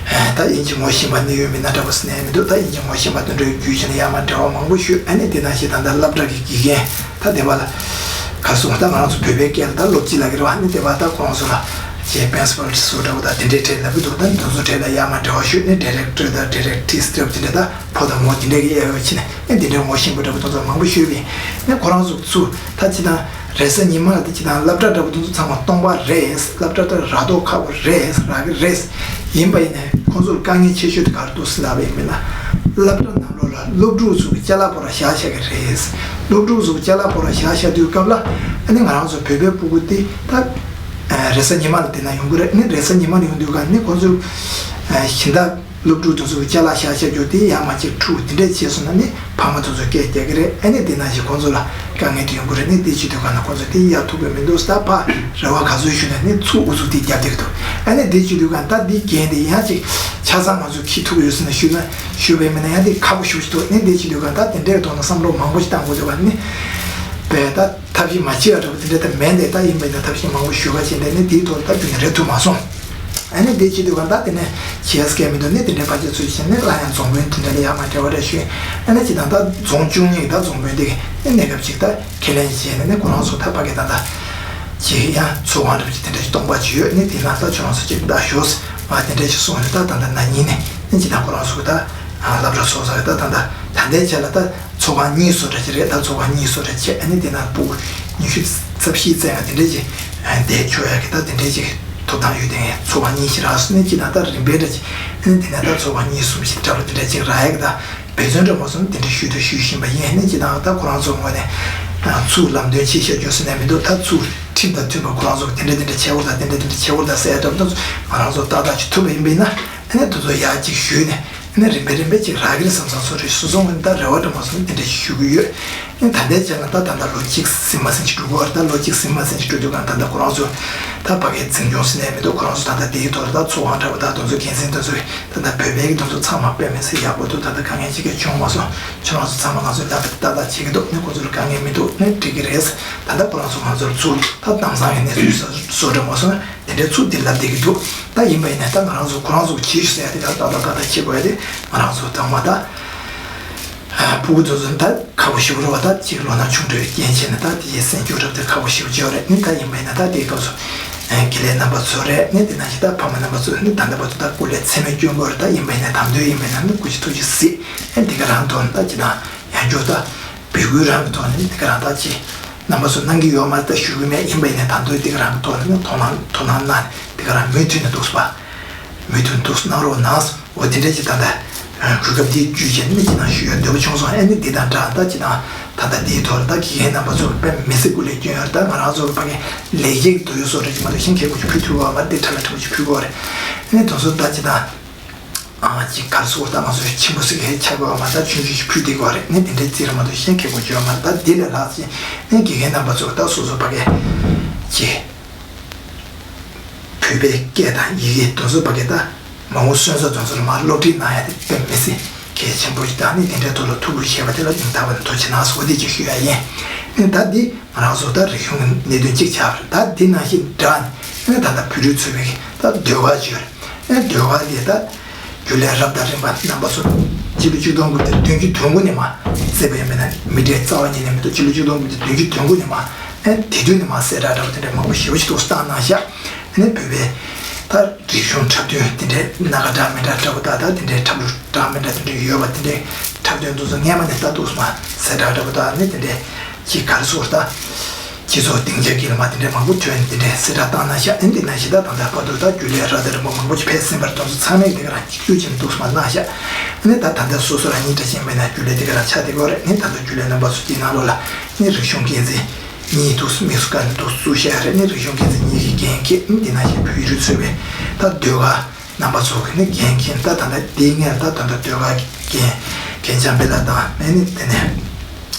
ད་དབྱིན་ཇི་ངོ་ཤེས་པ་ནི་ཡོད་མིན་ན་འདྲ་པོ་ཟེར་ནས་མི་འདུག་ད་དབྱིན་ཇི་ངོ་ཤེས་པ་དེ་འདྲའི་བརྒྱུད་བྱས་ནས་ཡར་མར་འབྲེལ་བ་མང་པོ་ཞུས། ཨ་ནི་དེ་ནང་བཞིན་ད་ལྟ་སློབ་གྲྭ་གི་དགེ་རྒན་ད་དེ་བ་ལ་ག་སོང་ད་ང་རང་ཚོ་བོད་པའི་སྐད་ལ་ད་སློབ་སྤྱི་ལབ་ཀྱི་རེད་བ། ཨ་ནི་དེ་བ་ད་ཁོང་ཚོ་ལ་ཅེས་པིན་སི་པལ་སུ་འདྲ་པོ་ད་དེ་འདྲའི་གྲས་ལབ་ཀྱི་འདུག་ད་དེ་ཚོ་གྲས་ལ་ཡར་མར་འབྲེལ་བ་ཞུས་ནས་ཌི་རེག་ཊར་དང་ཌི་རེག་ཊི་སི་འདྲ་པོ་དེ་འདྲ་ད་ཕོ་དང་མོ་དེ་འདྲ་གི་དབྱེ་བ་ཕྱེ་ནས་ཨ་དེ་འདྲའི་ངོ་ཤེས་པ་འདྲ་པོ་དེ་ཚོ་མང་པོ་ཞུས་པས་ནས་ཁོ་རང་ཚོ་ཚུར་ད་ཅི་ད། རེས་གཟའ་ཉི་མ་ལ་དེ་ཅི་དང་སློབ་གྲྭ་འདྲ་པོ་དེ་ཚོ་ཚང་མ་སྟོང་པ་རེད། སློབ་གྲྭ་དེ་ར་སྟོང་ཁག་པོ་རེད། རག་གི་རེད། ཡིན་པ་ཡིན་ནའི་ཁོང་ཚོ་ལ་དཀའ་ངལ་ཆེ་ཤོས་དེ་ག་རེ་འདུག་ཟེར་ལབ་པ་ཡིན་ན། སློབ་གྲྭ་ནང་ལོགས་ལ་སློབ་ཕྲུག་ཚོ་གི་ཅ་ལག་པོ་ར་བཞག་བཞག་གི་རེད། སློབ་ཕྲུག་ཚོ་གི་ཅ་ལག་པོ་ར་བཞག་བཞག་དུས་སྐབས་ལ་ཨ་ནི་ང་རང་ཚོ་བོད་པའི་སྤུ་གུ་དེ་ད་རེས་གཟའ་ཉི་མ་ལ་དེ་ན་ཡོང་གི་རེད། ཨ་ནི་རེས་གཟའ་ཉི་མ་ལ་ཡོང་དུས་ག་ནི་ཁོང་ཚོ་གཞན་དག་སློབ་ཕྲུག་དེ་ཚོ་གི་ཅ་ལག་བཞག་བཞག་རྒྱུ་དེ་ཡར་མར་ཅིག་འཁྲུག་དེ་འདྲས་བྱས་སོང་ན་ནི་ཕ་མ་དེ་ཚོ་སྐད་རྒྱག་གི་རེད། ཨ་ནི་དེ་ནང་བཞིན་ཁོང་ཚོ་ལ་ དཀའ་ངལ་དེ་ཡོང་གི་རེད། ནི་དེ་བྱེད་དུས་གང་ན་ཁོ་ཚོ་དེ་ཡར་ཐུག་གི་མི་འདུག་ད་ཕར་རེ་བ་ག་ཚོད་ཞུས་ན་ནི་ཚུར་ཨུ་ཚུགས་དེ་རྒྱབ་བསྡད་ཀྱི་འདུག་ཨ་ནི་དེ་བྱེད་དུས་གང་ད་འདི་འགན་དེ་ཡང་ཅིག་ཆ་ཚང་ང་ཚོས་འཁྱེར་ཐུབ་ཡོད་ཟེར་ན་ཞུས་ན་ཞུས་པའི་མི་ན་ཡང་དེ་ཁག་པོ་ཞེ་པོ་ཞིག་འདུག་ནི་དེ་བྱེད་དུས་གང་ད་དེ་འདྲའི་ཐོག་ན་བསམ་བློ་མང་པོ་ཞིག་བཏང་དགོས་འདུག་བ་ནི་བས་ད་ཐབས་ཤེས་མ་བྱེད་ཡ་འདྲ་པོ་དེ་འདྲ་ད་མེད་འདས། ད་ཡིན་པ་ཡིན་ན་ཐབས་ཤེས་མང་པོ་ཞུ་ག་བྱས་འདས་ནི་དེའི་ཐོག་ལ་ད་རྒྱུན་རེད་ཐུབ་མ་སོང་། ཨ་ནི་དེ་བྱེད་དུས་གང་ད་དེ་ནས་བྱེད་ཡ་སྐད་མི་འདུག་ནི་དེ་འདྲའི་ཕལ་ཆེར་ཚུལ་བཞིན་ནི་སླར་ཡང་རྫོང་དཔོན་དེ་འདྲ་ལ་ཡར་མར་འབྲེལ་བ་རེ་ཞུས། ཨ་ནི་ཅི་དང་ད་རྫོང་བཅུ་གཉིས་ཀྱི་ད་རྫོང་དཔོན་དེ་གི་ནི་གནས་སྐབས་ཅིག་ད་ཁས་ལེན་བྱས་ནས་ནི་ཁོ་རང་ཚོ་ད་ཕ་གི་ད་ད་ཅིག་ཡང་ཚོགས་ཁང་འདྲ་པོ་ཅིག་དེ་འདྲ་ཞིག་སྟོང་པ་ཅིག་ཡོད། ནི་དེ་ན་ད་ཁྱོད་རང་ཚོ་ཅིག་ད་ཞོག་ང་དེ་འདྲ་ཞིག་གསུངས་ནས་ད་ད་ད་ན་ཉིན་ནས་ནི་ཅི་དང་ཁོ་རང་ཚོ་གི་ད་སློབ་གྲྭ་ཚོགས་ས་གི་ད་ད་ད་ད་ལྟའི་ཆ་ལ་ད། ཚོགས་ཁང་གཉིས་བཟོ་གྲྭ་ཅིག་རེད། ད་ཚོགས་ཁང་གཉིས་བཟོ་གྲྭ་བྱས། ཨ་ནི་དེ་ན་ཕྲུ་གུ་ཉི་ཤུ་རྩ་བཞི་རྩ་ལྔ་དེ་འདྲས་ཅིག་བསྡད་ཆོག་ཡ་གི་ད་དེ་འདྲས་ཅིག་ཐོབ་ཐང་ཡོད་དེ། ཚོགས་ཁང་གཉིས་ཤིག་རག་སོང་ནས་ཅི་ན་ད་རིམ་པས་འདྲ་ཅིག་ཨ་ནི་དེ་ན་ད་ཚོགས་ཁང་གཉིས་གསུམ་ཞིག་འདྲ་པོ་དེ་འདྲས་ཅིག་རག་ཡ་གི་ད་འབད་བརྩོན་འདྲ་མ་སོང་ན་དེ་འདྲས་ཞུས་དང་ཞུས་བཞིན་པ་ཡིན། ཨ་ནི་ཅི་ན་ད་ཁོ་རང་ཚོ་ངོས་ནས་ཚུར་ལམ་སྟོན་བྱེད་ཤེས་རྒྱུ་ཟེར་ནས་མི་འདུག་ད་ཚུར་ཁྲིམས་དང་མཐུན་པ་ཁོ་རང་ཚོ་དེ་འདྲས་དེ་འདྲས་བྱེད་དགོས་ད་དེ་འདྲས་དེ་འདྲས་བྱེད་དགོས་ད་ཟེར་ཡ་འདྲ་པོ་ད་ང་རང་ཚོ་ཏག་ཏག་ཅིག་ཐུབ་པ་ཡིན་པ་ཡིན་ན་ཨ་ནི་དེ་ཚོ་ཡར་ཅིག་ཞུས་ནས། ནི་རིམ་པས་རིམ་པས་ཅིག་རག་གི་རེད་བསམ་བསམ་སོ་རེད། སོ་སོ་ངོས་ནས་ད་རེ་བ་འདྲ་མ་སོང་དེ་འདྲ་ཞིག་ཞུ་གི་ཡོད། ནི་ད་ལྟའི་ཆ་ལ་ད་ད་ལྟ་ལོ་གཅིག་ཟིན་མ་ཟིན་ཅིག་འགྲོ་གི་ཡོད་རེད། ད་ལོ་གཅིག་ཟིན་མ་ཟིན་ཅིག་འགྲོ་དུས་གང་ད་ལྟ་ཁོ་རང་ཚོ་ད་ཕ་གིའི་འཛིན་སྐྱོང་ཟེར་ནས་མི་འདུག་ཁོ་རང་ཚོ་ད་ལྟ་དེའི་ཐོག་ལ་ད་ཚོགས་ཁང་འདྲ་པོ་ད་དེ་ཚོ་འགན་འཛིན་དེ་ཚོ་ད་ལྟ་བོད་པའི་གི་དེ་ཚོ་ཚང་མ་དཔེ་མི་སྲིད་ཡག་པོ་འདུག་ད་ལྟ་དཀའ་ངལ་ཅིག་གི་བྱུང་མ་སོང་། ཁྱོད་རང་ཚོ་ཚང་མ་ང་ཚོའི་ལག་པ་ཏག་ཏག་བྱེད་ཀྱི་འདུག་ནི་ཁོ་ཚོ་ལ་དཀའ་ངལ་མི་འདུག་ནི་འགྲིག་གི་རེད། ད་ལྟ་ཁོ་རང་ཚོ་ང་ཚོར་ཚུར་ད་དྭངས་གཙང་གི་གནས་ཚུལ་བཟོ་འདྲ་མ་སོང་། དེ་འདྲའི་ཚུལ་འདི་ལབ་བསྡད་ཀྱི་འདུག་ད་ཡིན་པ་ཡིན་ན་ད་ང་རང་ཚོ་ཁོ་རང་ཚོ་གྱིས་ཤིག་ཟེར་ཡ་དེ་ག་ཏག་ཏག་ཏག་ཏག་བྱེད་དགོས་ཡ་དེ་ང་རང་ཚོ་དང་མ་ད་ཕྲུ་གུ་ཚོ་ཚོ་ད་ཁག་པོ་ཞེ་པོ་རེད་བ། ད་ཅིག་ལོ་ན་ཆུང་དུས་རྐྱེན་བྱས་ནས་ད་དེ་ཡི་སེམས་སྐྱོ་གྲབས་དེ་ཁག་པོ་ཞེ་པོ་ཅིག་ཡོད་རེད། ནི་ད་ཡིན་པ་ཡིན་ན་ད་དེའི་སྐབས་སུ་དགེ་ལས་རྣམ་པ་ཚོ་རེད། ནི་དེ་ནང་བཞིན་ད་ཕ་མ་རྣམ་པ་ཚོ་ནི་ད་ལྟ་བར་དུ་ད་སྐུ་ལས་ཚད་མེད་སྐྱོན་དགོས་རེད། ད་ཡིན་པ་ཡིན་ན་དམ་དོན་ཡིན་པ་ཡིན་ན་ནི་སྐུ་མཁྱེན་ཐུགས་རྗེ་གཟིགས། ནི་དེ་ག་རང་ཐོག་ནི་ད་ཅི་ད་ཡང་བསྐྱར་ད་འབོད་སྐུལ་རང་གི་ཐོག་ནས་ནི་དེ་ག་རང་ད་ཅི། རྣམ་པ་ཚོ་གནང་གི་ཡོད་མ་རེད། ད་ཞུ་གི་མེད། ཡིན་པ་ཡིན་ནའི་ད་དུང་དེ་ག་རང་གི་ཐོག་ནས་དོ་སྣང་དོ་སྣང་གནང་ནས་དེ་ག་རང་མུ་མཐུད་ནས་འདུག་སེ་པ། མུ་མཐུད་འདུག་སེ་གནང་རོགས་གནང་། འོ་དེ་འདྲས་ཀྱི་ད་ལྟ་གོ་སྐབས་འདི་བརྒྱུད་བྱས་ནས་ཅི་ནང་ཞུ་ཡ་འདོད་པ་བྱུང་སོང་། ཨ་ནི་འདི་དང་འདྲ་ད་ཅི་དང་ད་ལྟ་འདིའི་ཐོག་ལ་ད་དགེ་རྒན་རྣམ་པ་ཚོ་དཔེ་མི་སྲིད་སྐུ་ལས་སྐྱོན་ཡོད་རེད། ད་ང་རང་ཚོ་གི་ཕ་གི་ལེགས་སྐྱེས་ཀྱི་དོ་ཡོད་སོགས་རེད་ཀྱི་མ་གཏོགས་གཞན་ཁྱད་པར་ཅིག་ཕུལ་ཐུབ་ཡོད་མ་རེད། འདི་ཕྲ་ལ་ཕྲ་མོ་ཅིག་ཕུལ་དགོས་རེད། ཨ་ནི་དེ་ཚོ་ད་ཅི་དང་། ཨང་ཅིག་གར་སོགས་ད་ང་ཚོ་ཆེན་པོ་ཟིག་གི་ཆགས་དགོས་མ་ད་ཆུང་ཆུང་ཞིག་ཕུལ་བསྡད་དགོས་རེད། ནི་དེ་འདྲའི་རྩིས་ར་མ་གཏོགས་གཞན་ཁེ་གོ་བརྗོད་མ་རེད། ད་དེ་ལས་ལྷག་ཅིག་ནི་དགེ་རྒན་རྣམ་པ་ཚོ་ད་སོ་སོ་ཕ་གི་ཅིག་བོད་པའི་སྐད་དང་ཡི་གེ་དེ་ཚོ་ཕ་གི་ད་མ་འོངས་སོན་རྩ་དེ་ཚོ་ལ་མར་སློབ་ཁྲིད་གནང་ཡ་དེ་དཔེ་མི་སྲིད་གལ་ཆེན་པོ་ཞིག་ད་ནི་དེ་འདྲའི་ཐོག་ལ་ཐུགས་ཁུར་བཞེས་པ་དེ་ལ་སྙིང་ཐག་པ་ནས་ཐུགས་རྗེ་གནང་ཟེར་འོ་དེ་ཅིག་ཞུ་ཡ་ཡིན། ནི་ད་འདི། ང་རང་ཚོ་ད་རིག་གཞུང་གི་གནད་དོན་གཅིག་ཆགས་པ་རེད། ད་འདི་ནང་བཞིན་འདྲ་ནི་ད་ལྟ་བོད་རིགས་ཚོ་བའི་ད་ཟློས་གར་བརྗོད་ཨེ་ཟློས་གར་འདི་ད་རྒྱུན་ལས་རབ་དང་རིམ་པ་རྣམ་པ་ཚོ་སྤྱི་ལོ་ཆིག་སྟོང་དགུ་བརྒྱ་བདུན་ཅུ་དོན་དགུ་ནས་མ་བརྩིས་པ་ཡིན་པས་ན་མི་འདྲའི་རྩ་བ་ཉིད་ནས་མི་འདུག་སྤྱི་ལོ་ཆིག་སྟོང་དགུ་བརྒྱ་བདུན་ཅུ་དོན་དགུ་ནས་མ་ཨེ་དེ་དུས་ནས་མ་གསལ་བསྒྲགས་འདྲ་པོ་དེ་འདྲའི་མང་པོ་ཞེ་པོ་ཞིག་འདུག་བཏང་གནང་ཤག་ཨ་ནི་བོད་པའི་ད་རིག་གཞུང་འཁྲབ་སྟོན་དེ་འདྲའི་སྣ་ཁ་འདྲ་མི་འདྲ་འདྲ་པོ་ད་ད་དེ་འདྲའི་འཁྲབ་ལུགས་འདྲ་མི་འདྲ་དེ་འདྲའི་ཡོད་པ་དེ་འདྲའི་འཁྲབ་སྟོན་དེ་ཚོ་སྔས་མ་ནས་ད་འདུག་སེ་མ་གསལ་བསྒྲགས་འདྲ་པོ་ད་ཨ་ནི་དེ་འདྲའི། ཅིག་ག་རེ་ཟེར་ད། སྤྱི་ཚོགས་སྡིངས་ཆ་དཀྱིལ་ལ་མ་དེ་འདྲའི་མང་པོ་ཐོན་དེ་འདྲའི་གསལ་བསྒྲགས་བཏང་གནང་ཤག་ཨ་ནི་དེ་ནང་བཞིན་ད་ད་ལྟ་བར་དུ་ད་རྒྱུན་ལས་ར་དེ་རིམ་པ་མང་པོ་ཅིག་ཕེབས་ཟིན་པ་རེད། དེ་ཚོ་ཚང་མས་དེ་ག་རང་གཅིག་གྱུར་བྱས་ནས་འདུག་སེ་མ་གནང་ཤག་ཨ་ནི་ད་ད་ལྟ་སོ་སོ་རང་ཉིད་འདྲ་ཞིག་ཡིན་པ་ཡིན་ན་རྒྱུན་ལས་དེ་ག་རང་ཆགས་བསྡད་ཀྱི་ཡོད་རེད། ཨ་ནི་ད་ལྟ་རྒྱུན་ལས་རྣམ་པ་ཚོ་དེའི་ནང་ལོགས་ལ་ཨ་ནི་རིག་གཞུང་འགན་འཛིན་གཉིས་འདུག་སེ་དམིགས་སུ་བཀར་ནས་འདུག་སེ་བཙུགས་བཞག་ཡོད་རེད། ཨ་ནི་རིག་གཞུང་འགན་འཛིན་གཉིས་ཀྱི་འགན་འཁྱེར་ཨ་ནི་དེ་ནང་བཞིན་བོད་ཡིག་རིགས་ཚོགས་པའི་ད་ཟློས་གར་རྣམ་པ་ཚོ་གི་ནི་འགན་འཁྱེར་ད་ད་ལྟ་དེའི་སྔོན་ལ་ད་ད་ལྟ་ཟློས་གར་གྱི་འགན་འགན་འཇམ་དཔལ་ལགས་དང་ཨ་ནི་དེ་ནས།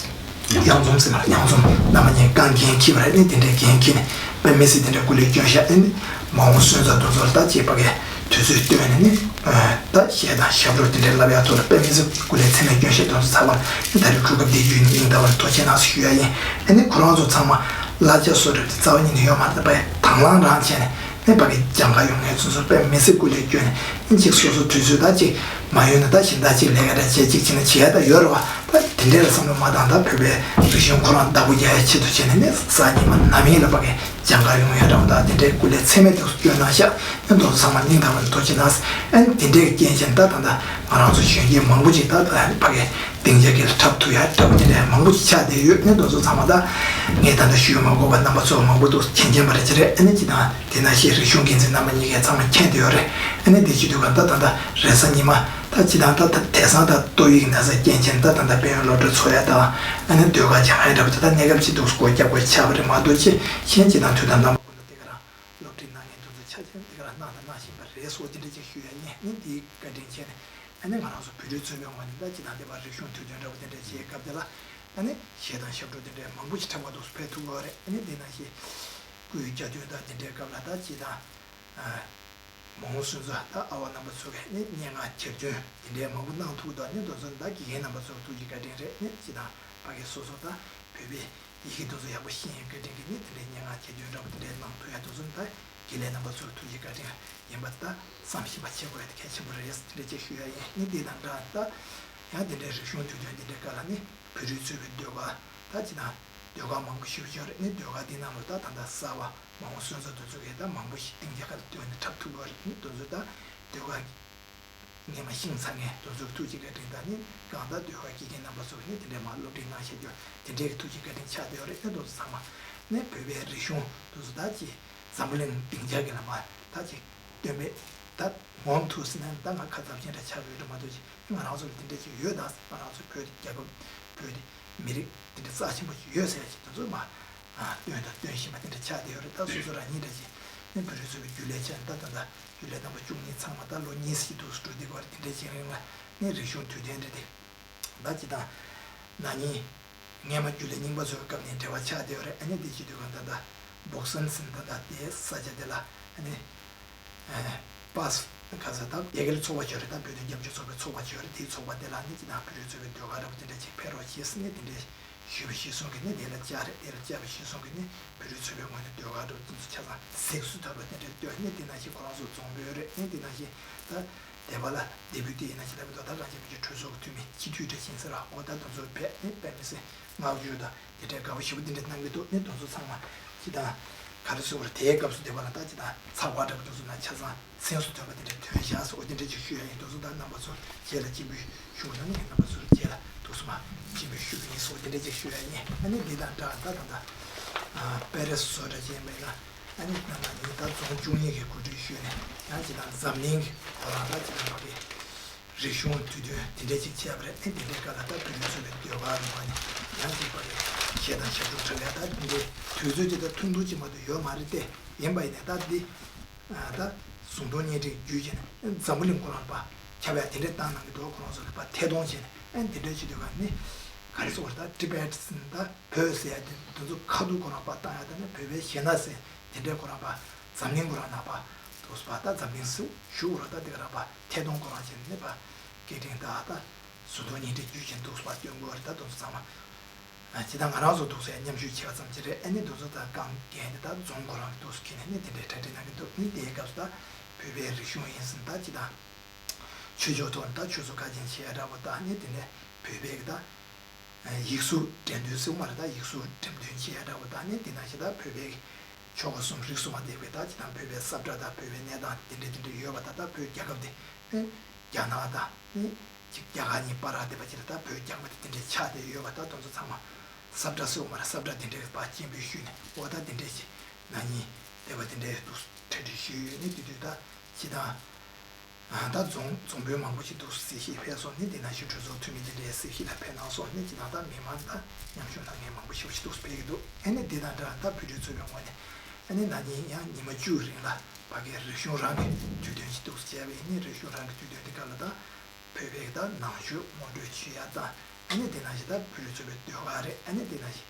གཡང་འཛོམས་ཟེར་བ་གཡང་འཛོམས་རྣམ་པ་གཉིས་རྐང་འགན་འཁྱེར་བ་རེད། ནི་དེ་འདྲའི་འགན་འཁྱེར་ནས་དཔེ་མི་སྲིད་དེ་འདྲའི་སྐུ་ལས་བསྐྱོན་ཤག་ཨེ་ནི་མ་འོངས་སོན་རྩ་དེ་ཚོར་ད་ཅེས་པ་གའི་དུས་ཚོད་བཏོན་ནས་ནི་ད་གཞས་དང་ཞབས་བྲོ་དེ་འདྲའི་བསླབ་ཡག་ཐོག་ལ་དཔེ་མི་སྲིད་སྐུ་ལས་ཚད་མེད་བསྐྱོན་ཤག་དེ་ཚོ་ཚང་མ་ནི་ད་རེས་གོ་སྐབས་འདི་བརྒྱུད་ནས་སྙིང་ཐག་པ་ནས་ཐུགས་རྗེ་གནང་ཞུ་ཡ་ཡིན། ཨེ་ནི་ཁོ་རང་ཚོ་ཚང་མ་གླ་ཆ་སོགས་རེད་དེ་རྩ་བ་ཉིད་ནས་ཡོད་མ་རེད། ད་དཔེ་དང་བླངས་རང་བྱས་ནས་ནི་ཕ་གི་སྦྱང་ག་ཡོང་མཁན་ཚོ་ཚོར་དཔེ་མི་སྲིད་སྐུ་ལས་བསྐྱོན་ནས་ནི་གཅིག་སོ་སོ་དུས་ཚོད་ད་ཅིག་མ་ཡོད་ན་ད་གཞན་དག་ཅིག་ལས་ཀ་འདྲ་བྱེད་ཅིག་བྱེད་ན་བྱེད་ཡ་ད་ཡོད་རེད་བ། ད་དེ་འདྲའི་ལ་བསམ་བློ་མ་བཏང་། ད་བོད་པའི་རིག་གཞུང་ཁོ་རང་བདག་པོ་རྒྱག་ཡ་ཆེད་དུ་བྱས་ནས་ནི་གཟའ་ཉི་མ་ནམ་ཡིན་ལ་ཕ་གི་སྦྱང་ག་ཡོང་ཡ་འདྲ་བོ་ད་དེ་འདྲའི་སྐུ་ལས་ཚད་མེད་དུ་བསྐྱོན་གནང་ཤག་ཨ་ནི་དེ་ཚོ་ཚང་མ་སྙིང་ཐག་པ་ནས་ཐུགས་རྗེ་གནང་། ཨ་ནི་དེ་འདྲའི་རྐྱེན་བྱས་ནས་ད་ད་ད་ང་རང་ཚོ་གཞོན་སྐྱེས་མང་པོ་ཅིག་ད་ད་ཕ་གི་སྡིངས་ཆ་དཀྱིལ་འཁྲབ་ཐུབ་ཡ་འདྲ་བོ་དེ་འདྲའི་མང་པོ་ཅིག་ཆགས་བསྡད་ཡོད། ཨ་ནི་དེ་ཚོ་ཚང་མ་ད་ངས་ད་ལྟ་ཞུ་མ་དགོས་པ་རྣམ་པ་ཚོ་མང་པོ་འདུག་མཁྱེན་མཁྱེན་པ་རེད་ཅི་རེད། ཨ་ནི་ཅི་ད་དེ་ན་ཤེས་རིག་གཞུང་འགན་འཛིན་རྣམ་པ་གཉིས་ཀས་ཚང་མ་མཁྱེན་བསྡད་ཡོད་རེད། ཨ་ནི་དེ་བྱེད་དུས་ག་ད་ད་ད་རེས་གཟའ་ཉི་མ་ད་ཅི་དང་ད་ད་དེང་སང་ད་ཏོག་དབྱིབས་ཀྱི་ན་ཚ་རྐྱེན་བྱས་ནས་ད་ད་ད་དཔལ་ཡོན་སློབ་གྲྭ་ཚོགས་ཡ་དང་ཨ་ནི་ཟློས་གར་སྦྱང་ཡ་འདྲ་པོ་ད་ད་གནས་སྐབས་ཅིག་འདུག་སྒོ་རྒྱག་དགོས་ཆགས་པ་རེད་མ་གཏོགས་ཅི་གཞན་ཅི་དང་དུས་དང་རྣམ་པ་ཀུན་ཏུ་དེ་ག་རང་སློབ་ཁྲིད་གནང་མཁན་དེ་ཚོ་ཆ་ཚང་དེ་ག་རང་གནང་དང་གནང་བཞིན་པ་རེད་སོགས་དེ་འདྲ་ཅིག་ཞུ་ཡ་ཡིན། ཨ་ནི་དེའི་བཀའ་དྲིན་ཆེ་ནས་ཨ་ནི་ང་རང་ཚོ་བོད་རིགས་ཚོའི་ངོས་ནས་ད་ཅི་དང་དེ་བར་རིག་གཞུང་དུས་སྟོན་འདྲ་པོ་དེ་འདྲ་བྱེད་སྐབས་དེ་ལ། ཨ་ནི་གཞས་དང་ཞབས་བྲོ་དེ་འདྲའི་མང་པོ་ཞིག་འཁྲབ་པ་འདུག་སེ་ཕེབས་ཐུབ་ཀྱི་ཡོད་རེད། ཨ་ནི་དེ་ནང་བཞིན་སྐུའི་གྱ་སྟོན་དང་དེ་འདྲའི་སྐབས་ལ་ད་སྤྱིར་བཏང་མ་འོངས་སོན་རྩ་ད་ཨ་བ་རྣམ་པ་ཚོ་གིས་ནི་སྙན་ངག་གྱེར་འདོན་དེ་འདྲའི་མང་པོ་གནང་ཐུབ་འདུག་ནི་དེ་ཚོ་ད་དགེ་རྒན་རྣམ་པ་ཚོ་ཐུགས་རྗེ་བཀའ་དྲིན་རེད། ནི་སྤྱིར་བཏང་ཕ་གི་སོ་སོ་ད་བོད་པའི་ཡི་གེ་དེ་ཚོ་ཡག་པོ་ཤེས་ཡོན་བཀའ་དྲིན་གྱིས་ནི་དེ་འདྲའི་སྙན་ངག་གྱེར་འདོན་འདྲ་པོ་དེ་འདྲའི་གནང་ཐུབ་ཡ་དེ་ཚོ་ནི་ད་དགེ་ལས་རྣམ་པ་ཚོར་ཐུགས་རྗེ་བཀའ་དྲིན་ཡིན་པ་ད་བསམ་ཤེས་པ་བྱེད་དགོས་ཡ་དེ་གལ་ཆེན་པོ་རེད། དེ་འདྲ་ཅིག་ཞུ་ཡ་ཡིན། ནི་དེ་དང་འདྲ་ད་ཡང་དེ་འདྲའི་རིག་གཞུང་དུས་སྟོན་དེ་འདྲའི་སྐབས་ལ་ནི་བོད་རིགས་ཚོས་པའི་ཟློས་གར་ད་ཅི་དང་ཟློས་གར་མང་པོ་ཞེ་པོ་ཅིག་ཡོད་རེད། ནི་ཟློས་གར་དེ་ནང་ལ་ད་ད་ལྟ་གསར་བ་མ་འོངས་སོན་རྩ་དེ་ཚོ་གིས་ད་མང་པོ་ཞིག་སྟེང་རྒྱལ་ཁབ་ཏུ་བཏོན་ནས་འཁྲབ་ཐུབ་ཀྱི་ཡོད་རེད། ནི་དེ་ཚོ་ད་ཟློས་གར་སྔས་མ་ཤེས་ཚར་མཁན་དེ་ཚོའི་ཐུགས་རྗེ་བཀའ་དྲིན་དང་ནི་གང་ལྟར་ཟློས་གར་དགེ་རྒན་རྣམ་པ་ཚོ་ནི་དེ་འདྲའི་མར་སློབ་ཁྲིད་གནང་བཞག་རྒྱུ་དེ་འདྲའི་ཐུགས་རྗེ་བཀའ་དྲིན་ཆགས་བསྡད་ཡོད་རེད། ནི་དེ་ཚོ་ཚང་མ་ནི་བོད་པའི་རིག་གཞུང་དེ་ཚོ་ད་ཅི་འཛམ་བུ་གླིང་སྡིངས་ཆ་གི་ལ་མར་ད་ཅི་སྟོན་པས་ད་ངོམ་ཐུབ་ཟེར་ན་ད་ང་ཁ་ཚབས་ཆེན་འདྲ་ཆགས་ཡོད་འགྲོ་མ་གཏོགས་ཅི་ང་རང་ཚོ་ལ་དེ་འདྲ་ཅིག་ཡོད། ད་ང་རང་ཚོ་བོད་རྒྱལ་ཁབ་བོད་མི་རིགས་དེ་འདྲ་རྩ་ཆེན་པོ་ཅིག་ཡོད་ཟེར་ཡ་ཅིག་དེ་ཚོ་མར་སྟོན་དང་སྟོན་བཞིན་པ་དེ་འདྲ་ཆགས་བསྡད་ཡོད་རེད། ད་སོ་སོ་རང་ཉིད་འདྲ་ཅིག་ནི་བོད་རིགས་ཚོ་གི་རྒྱུན་ལས་ཆགས་ད་ད་ད། རྒྱུན་ལས་རྣམ་པ་བཅུ་གཉིས་ཚང་མ་ད་ལོ་གཉིས་ཀྱི་འདུག་སེ་འགྲོ་བསྡད་ཀྱི་ཡོད་རེད། དེ་འདྲའི་བྱེད་རིང་ལ་ནི་རིག་གཞུང་དུས་སྟོན་རེད་དེ། ད་ཅི་དང་ན་ནིང་སྔས་མ་རྒྱུན་ལས་རྙིང་པ་ཚོའི་སྐབས་ནས་འབྲེལ་བ་ཆགས་བསྡད་ཡོད་རེད། ཨ་ནི་དེ་བྱེད་དུས་གང་ད་ལྟ་བོག་སན་ཟེར་ད་ལྟ་དེའི་ས་ཆ་དེ་ལ་ཨ་ནི་པཱས་ག་ས་ད་ཡ་གི་ལ་ཚོགས་པ་ཅིག་ཡོད་རེད། ད་བོད་དོན་རྒྱབ་སྐྱོར་ཚོགས་པའི་ཚོགས་པ་ཅིག་ཡོད་རེད། དེའི་ཚོགས་པ་དེ་ལ་ནི་ཅི་དང་བོད་རིགས་ཚོགས་པའི་ཟློས་གར་འདྲ་པོ་དེ་འདྲ་ཅིག་ཕེབས་རོགས་བྱེད་ཟེར་ནས་དེ་འདྲའི་ཞུས་པ་གཞིར་བཟུང་གིས་ནི་དེ་ལ་བཅར་རེད། དེ་ལ་བཅར་བ་གཞིར་བཟུང་གིས་ནི་བོད་རིགས་ཚོགས་པའི་ངོས་ནས་ཟློས་གར་འདྲ་པོ་དེ་ཚོ་ཆ་ཚང་གཟེངས་སུ་ཐོན་པ་དེ་འདྲ་སྟོན་ནི་དེ་ནང་བཞིན་ཁོ་རང་ཚོ་རྫོང་དཔོན་རེད། ནི་དེ་ནང་བཞིན་ད་སྡེ་པ་ལ་སྡེ་པུ་ཏི་ཡིན་ན་ཅི་ལྟ་བུ་དོ་ད་གང་བྱེད་མི་ཆོག་གྲོས་ཚོགས་ཀྱི་འཐུས་མི་སྤྱི་འཐུས་འདྲ་ཞིག་ཡིན་ཟེར་ར། འོ་ད་དེ་ཚོ་བས་ནི་དཔེ་མི་སྲིད་བསྔགས་བརྗོད་དང་དེ་འདྲའི་དགའ་པོ་ཞེ་པོ་དེ་འདྲ་གནང་གི་འདུག་ནི་དེ་ཚོ་ཚང་མ་ཅི་དང་ག་རེ་ཟེར་བ་རེད། དེའི་སྐབས་སུ་སྡེ་པ་ལ་ད་ཅི་དང་ཚགས་པར་འདྲ་པོ་དེ་ཚོ་ནང་ཆ་ཚང་གཟེངས་སུ་ཐོན་པ་དེ་འདྲ་ཐོན་བཞག་སོ། འོ་དེ་འདྲ་ཅིག་ཞུ་ཡ་ཡིན། དེ་ཚོ་ད་རྣམ་པ་ཚོར་རྗེས་ལ་སྤྱན་འབུལ་ཞུ་དགོས་ན་ནི་རྣམ་པ་ཚོར་རྗེས་ལ་དེ་ཚོ་མ་སྤྱན་འབུལ་ཞུ་གི་ཡིན་སོ། དེ་འདྲ་ཅིག་ཞུ་ཡ་ཡིན། ཨ་ནི་འདི་དང་འདྲ་ད་ད་ད་པེ་རེ་སི་བཟོ་འདྲ་ཅན་མེད་ན་ཨ་ནི་ནང་ལ་ཉིན་ལྟར་རྫོང་བཅུ་གཉིས་ཀྱི་གོ་སྒྲིག་ཞུས་ནས་ཡང་ཅི་དང་འཛམ་གླིང་གི་ད་ད་ཅི་དང་ཕ་གི་རིག་གཞུང་དུས་སྟོན་དེ་འདྲ་ཅིག་བྱས་པ་རེད། ཨ་ནི་དེ་འདྲའི་སྐབས་ལ་ད་བོད་རིགས་ཚོ་ལ་ཟློས་གར་ནང་ནས་ཡང་ཅིག་ཕ་གི་གཞས་དང་ཞབས་བྲོ་འཁྲབ་ཡ་ད་དེ་འདྲའི་དུས་ཚོད་ཅིག་ད་ཐུང་ཐུང་ཅིག་མ་གཏོགས་ཡོད་མ་རེད་དེ། ཡིན་པ་ཡིན་ནའི་ད་འདི། ད་གཟུངས་མདོ་སྙན་བྲིས་བརྒྱུད་བྱས་ནས་འཛམ་བུ་གླིང་ཁོ་རང་ལ་ཕར་ཁྱབ་ཡ་དེ་འདྲས་བཏང་གནང་གི་འདུག་ཁོ་རང་ཚོ་ལ་ཕར་ཐད་གཏོང་བྱས་ནས་ཨ་ནི་དེ་འདྲས་བྱེད་དུས་ག་ནི་ག་རེ་ཟེར་བ་རེད། ད་ཊི་བེ་ཊི་ཟེར་ད་བོད་ཟེར་ཡ་དེ་དེ་ཚོ་ཁ་ཐུག་ཁོ་རང་ཕར་བཏང་ཡ་ད་ནི་བོད་པའི་གཞས་སྣ་ཟེར་དེ་འདྲས་ཁོ་རང་ཕར་འཛམ་གླིང་ཁོ་རང་ནང་ཕར་འདུག་སེ་ཕར་ད་འཛམ་གླིང་ཟེར་ཞུ་དགོས་རེད། ད་དེ་ག་རང་ཕར་ཐད་གཏོང་ཁོ་རང་བྱས་ནས་ཕར་སྐད་འཕྲིན་ད་ད་གཟུངས་མདོ་སྙན་བྲིས་བརྒྱུད་བྱས་འདུག་སེ་ཕར་སྟོན་དགོས་རེད། ད་དེ་ཚོ་ཚང་མ། ཨ་ཇི་ལྟར་ང་རང་ཚོ་འདུག་སེ་མཉམ་ཞུགས་བྱས་པ་ཙམ་ཅིག་རེད། ཨ་ནི་འདི་ཚོ་ད་གང་འགན་དེ་ད་རྫོང་ཁོ་རང་གི་འདུག་སེ་ཁྱེར་ནས་ནི་དེ་འདྲའི་གྲ་སྒྲིག་གནང་གི་འདུག་ནི་དེའི་སྐབས་སུ་ད་བོད་པའི་རིག་གཞུང་ཡིན་ཟིན་ད་ཅི་ད་ཆོས་ཕྱོགས་ཐོག་ནས་ད་ཆོས་སྲོལ་ཁ་རྒྱན་བྱེད་ཡ་འདྲ་པོ་ད་ནི་དེ་ནས་བོད་པའི་གི་ད་ཡིག་གཟུགས་འགྲེམས་སྟོན་ཟེར་བ་མ་རེད། ད་ཡིག་གཟུགས་འགྲེམས་སྟོན་བྱེད་ཡ་འདྲ་པོ་ད་ནི་དེ་ནང་བཞིན་ད་བོད་པའི་གི་ཆོལ་ཁ་གསུམ་རིགས་གསུམ་མ་འདས་པའི་ད་ཅི་ད་བོད་པའི་ས་བཀྲ་ད་བོད་པའི་གནས་སྟངས་དེ་འདྲ་དེ་འདྲ་ཡོད་པ་ད་ད་བོད་རྒྱལ་ཁབ་དེ་ནི་རྒྱ་ནག་ད་ནི། ཅིག་རྒྱ་གར་གཉིས་བར་ལ་བསྡད་པ་ཅིག་ལ་ད་བོད་རྒྱལ་ཁབ་དེ་དེ་འདྲའི་ཆགས་བསྡད་ཡོད་པ་ད་དེ་ཚོ་ཚང་མ་ས་བཀྲ་ཟེར་བ་མ་རེད། ས་བཀྲ་དེ་འདྲའི་ཕར་སྤྱན་འབུལ་ཞུས་ནས་འོ་ད་དེ་འདྲའི་ཅིག་ན་ནིང་བསྡད་པ་དེ་འདྲའི་འདུག་གྲ་སྒྲིག་ཞུས་ཡོད་ནི་དེ་དུས་ད་ཅི་དང་ད་རྫོང་རྫོང་དཔོན་མང་པོ་ཅིག་འདུག་གསལ་བཤད་ཕེབས་སོང་ནི་དེ་ནང་བཞིན་གྲོས་ཚོགས་འཐུས་མི་དེ་འདྲའི་གསལ་བཤད་ལ་ཕེབས་གནང་སོང་ནི་ཅི་དང་ད་མི་མང་ད་མཉམ་ཞུགས་གནང་མཁན་མང་པོ་ཞེ་པོ་ཅིག་འདུག་ཕེབས་ཀྱི་འདུག་ཨ་ནི་དེ་དང་འདྲ་ད་བོད་རིགས་ཚོ་བའི་ངོས་ནས་ཨ་ནི་ན་ནིང་ཡང་ཉི་མ་བཅུ་རིང་ལ་ཕ་གིའི་རིག་གཞུང་རང་གི་དུས་སྟོན་ཅིག་འདུག་བྱས་པ་ཡིན་ནི་རིག་གཞུང་རང་གི་དུས་སྟོན་དེ་སྐབས་ལ་ད། བོད་པའི་ད་ནང་ཆོས་ངོ་སྤྲོད་ཞུ་ཡ་དང་ཨ་ནི་དེ་ནང་བཞིན་ད་བོད་རིགས་ཚོ་བའི་ཟློས་གར་རེད། ཨ་ནི་དེ་ནང་བཞིན་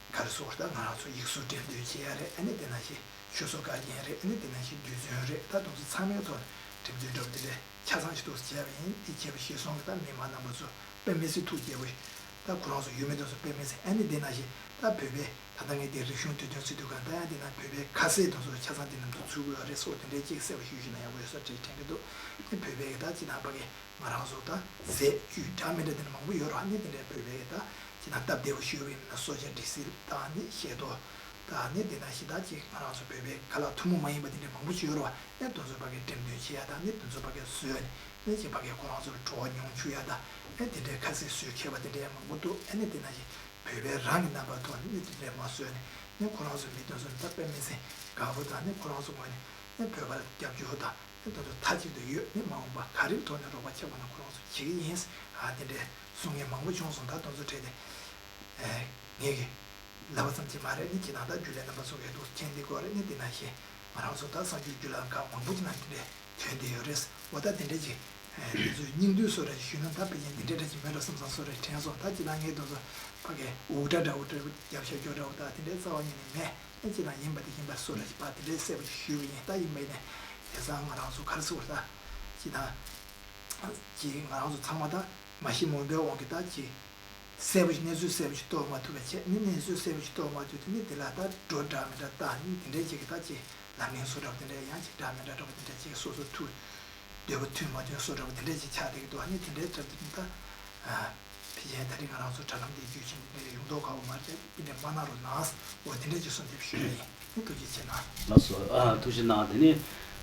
ག་རེ་ཟེར་ད་ང་རང་ཚོ་ཡིག་གཟུགས་འགྲེམས་སྟོན་བྱེད་ཡ་རེད། ཨ་ནི་དེ་ནང་བཞིན་ཆོས་ཚོགས་ཁ་རྒྱན་རེད། ཨ་ནི་དེ་ནང་བཞིན་རྡུལ་ཚོན་རེད། ད་དེ་ཚོ་ཚང་མའི་ཐོག་ནས་འགྲེམས་སྟོན་འདྲ་པོ་དེ་འདྲ་ཆ་ཚང་ཞིག་འདུག་བྱས་པ་ཡིན། དེ་བྱས་པ་གཞིར་བཟུང་གི་ད་མི་མང་རྣམ་པ་ཚོ་དཔེ་མི་སྲིད་ཐུགས་དགྱེས་པོ་ད་ཁོ་རང་ཚོ་ཡུལ་མི་དེ་ཚོ་དཔེ་མི་སྲིད། ཨ་ནི་དེ་ནང་བཞིན་ད་བོད་པའི་ད་ལྟ་ངས་དེ་རིག་གཞུང་དུས་སྟོན་ཟེར་དུས་གང་ལྟར་ཡང་དེ་ན་བོད་པའི་ཁ་ཟས་དེ་ཚོ་ཆ་ཚང་དེ་ནང་དུ་ཚུད་དགོས་ཡ་རེད་ཟེར་བ་དེ་འདྲའི་ཅིག་གསལ་པོ་ཞུ་ཞུ་ན་ཡག་པོ་ཡོད་ས་རེད་དྲན་གྱི་འདུག་དེ་བོད་པའི་གི་ད་ཅི་ན་ཕ་གི་ང་རང་ཚོ་ད་ཟས་བཅུད་འདྲ་མི་འདྲ་དེ་འདྲ་མང་པོ་ཡོད་རེད། ཨ་ནི་དེ་འདྲའི་བོད་པའི་གི་ད་ཅི་ན་སྟབས་བདེ་པོ་ཞུས་པ་ཡིན་ན་སྲོག་ཆགས་འབྲི་སིལ་དང་ནི་ཤེལ་ཏོག་དང་ནི་དེ་ན་ཞིག་ད་ཅིག་ང་རང་ཚོ་བོད་པའི་ཁ་ལག་ཐུན་མོང་མ་ཡིན་པ་དེ་འདྲའི་མང་པོ་ཞིག་ཡོད་རེད་བ། ཨེ་དེ་ཚོ་ཕ་གི་འགྲེམས་སྟོན་བྱེད་ཡ་དང་ནི་དེ་ཚོ་ཕ་གི་བཟོས་ནས་ནི་ཅིག་ཕ་གི་ཁོ་རང་ཚོར་བྲོ་བ་མྱོང་བཅུག་ཡ་དང་ཨེ་དེ་འདྲའི་ཁ་ཟས་བཟོས་མཁས་པ་དེ་འདྲའི་མང་པོ་འདུག་ཨ་ནི་དེ་ནང་བཞིན་བོད་པའི་རང་གི་རྣམ་པ་ཐོག་ནས་ནི་དེ་འདྲའི་མ་བཟོས་ནས་ནི་ཁོ་རང་ཚོ་མི་དེ་ཚོ་ནི་ད་དཔེ་མི་སྲིད་དགའ་པོ་དང་ནི་ཁོ་རང་ཚོ་ངོས་ནས་ནི་བོད་པར་རྒྱབ་སྐྱོར་དང་ནི་དེ་ཚོ་མཐའ་གཅིག་ཏུ་ཡོད། ནི་མ་འོངས་པ་ག་རེའི་ཐོག་ནས་རོགས་པ་བྱེད་དགོས་ན་ཁོ་རང་ཚོ་བྱེད་ཀྱི་ཡིན། ཨ་དེ་འདྲའི་གསུང་མཁན་མང་པོ་བྱུང་སོང་། ད་དེ་ཚོ་གྲས་དེ་ངས་ཀྱི་ལབ་པ་ཙམ་གྱིས་མ་རེད། ནི་ཇི་ལྟར་ད་རྒྱུན་ལས་རྣམ་པ་ཚོ་གིས་འདུག་མཁྱེན་བསྡད་ཀྱི་ཡོད་རེད། ནི་དེ་ནང་བཞིན་ང་རང་ཚོ་ད་གསར་འགྱུར་བརྒྱུད་ལམ་ཁག་མང་པོ་ཅིག་ནང་དེ་འདྲའི་ཐོན་བསྡད་ཡོད་རེད། འོ་ད་དེ་འདྲ་ཅིག་ དེ་ཚོའི་སྙིང་བསྡུས་བཟོ་འདྲ་ཞིག་ཞུས་ན་ད་དཔེ་ཅན་འདི་འདྲ་འདྲ་ཞིག་མེད་འགྲོ་བསམ་བསམ་བཟོ་འདྲ་དྲན་སོང་། ད་ཅི་ད་ངས་དེ་ཚོ་ཕ་གི་འུག་སྒྲ་འདྲ་བོ་འདྲ་བོ་རྒྱབ་ཤ་རྒྱོ་འདྲ་བོ་ད་དེ་འདྲའི་རྩ་བ་ཉིད་ནས་མེད། ཨེ་ཅི་ད་ཡིན་པ་དེ་ཡིན་པ་བཟོ་འདྲ་ཞིག་ཕར་དེ་འདྲའི་གསལ་པོ་ཞིག་ཞུས་པ་ཡིན། ད་ཡིན་པ་ཡིན་ནས་དེང་སང་ང་རང་ཚོ་ག་རེ་ཟེར་དགོས་རེད། ད་ཅི་ད་ཅི་ང་རང་ཚོ་ཚང་མ་ད་མ་ཤི་མུན་པའི་དབང་གིས་ད་ཅི་གསལ་པོ་ཞིག་གནས་ཚུལ་གསལ་པོ་ཞིག་རྟོགས་མ་ཐུབ་པ་བྱས་ནི། གནས་ཚུལ་གསལ་པོ་ཞིག་རྟོགས་མ་ཐུབ་དུས་ནི་དེ་ལ་ད་འགྲོ་འདྲ་མི་འདྲ་བཏང་ནི་དེ་འདྲའི་ཅིག་གི་ད་ཅི་ལམ་རིམ་བཟོ་འདྲ་བོ་དེ་འདྲ་ཡང་ཅིག་འདྲ་མི་འདྲ་འདྲ་བོ་དེ་འདྲ་ཅིག་སོ་སོ་ཐུགས་འདོད་པ་མཐུན་མ་མཐུན་བཟོ་འདྲ་བོ་དེ་འདྲ་ཅིག་ཆགས་བསྡད་ཀྱི་འདུག་ཨ་ནི་དེ་འདྲའི་གྲབས་དེ་ད་ཕལ་ཆེར་ད་རིང་ང་རང་ཚོ་དྲ་ལམ་དེ་བརྒྱུད་བྱས་ནས་ཡོང་མདོག་ཁ་པོ་མ་རེད། དེ་འདྲ་མ་གནང་རོགས་གནང་། འོ་དེ་འདྲ་ཅིག་གསོལ་འདེབས་ཞུ་ཡ་ཡིན། ཐུགས་རྗེ་ཆེ་གནང་། ལགས་སོ། ཨ། ཐུགས་རྗེ་གནང་། དེ་ནས་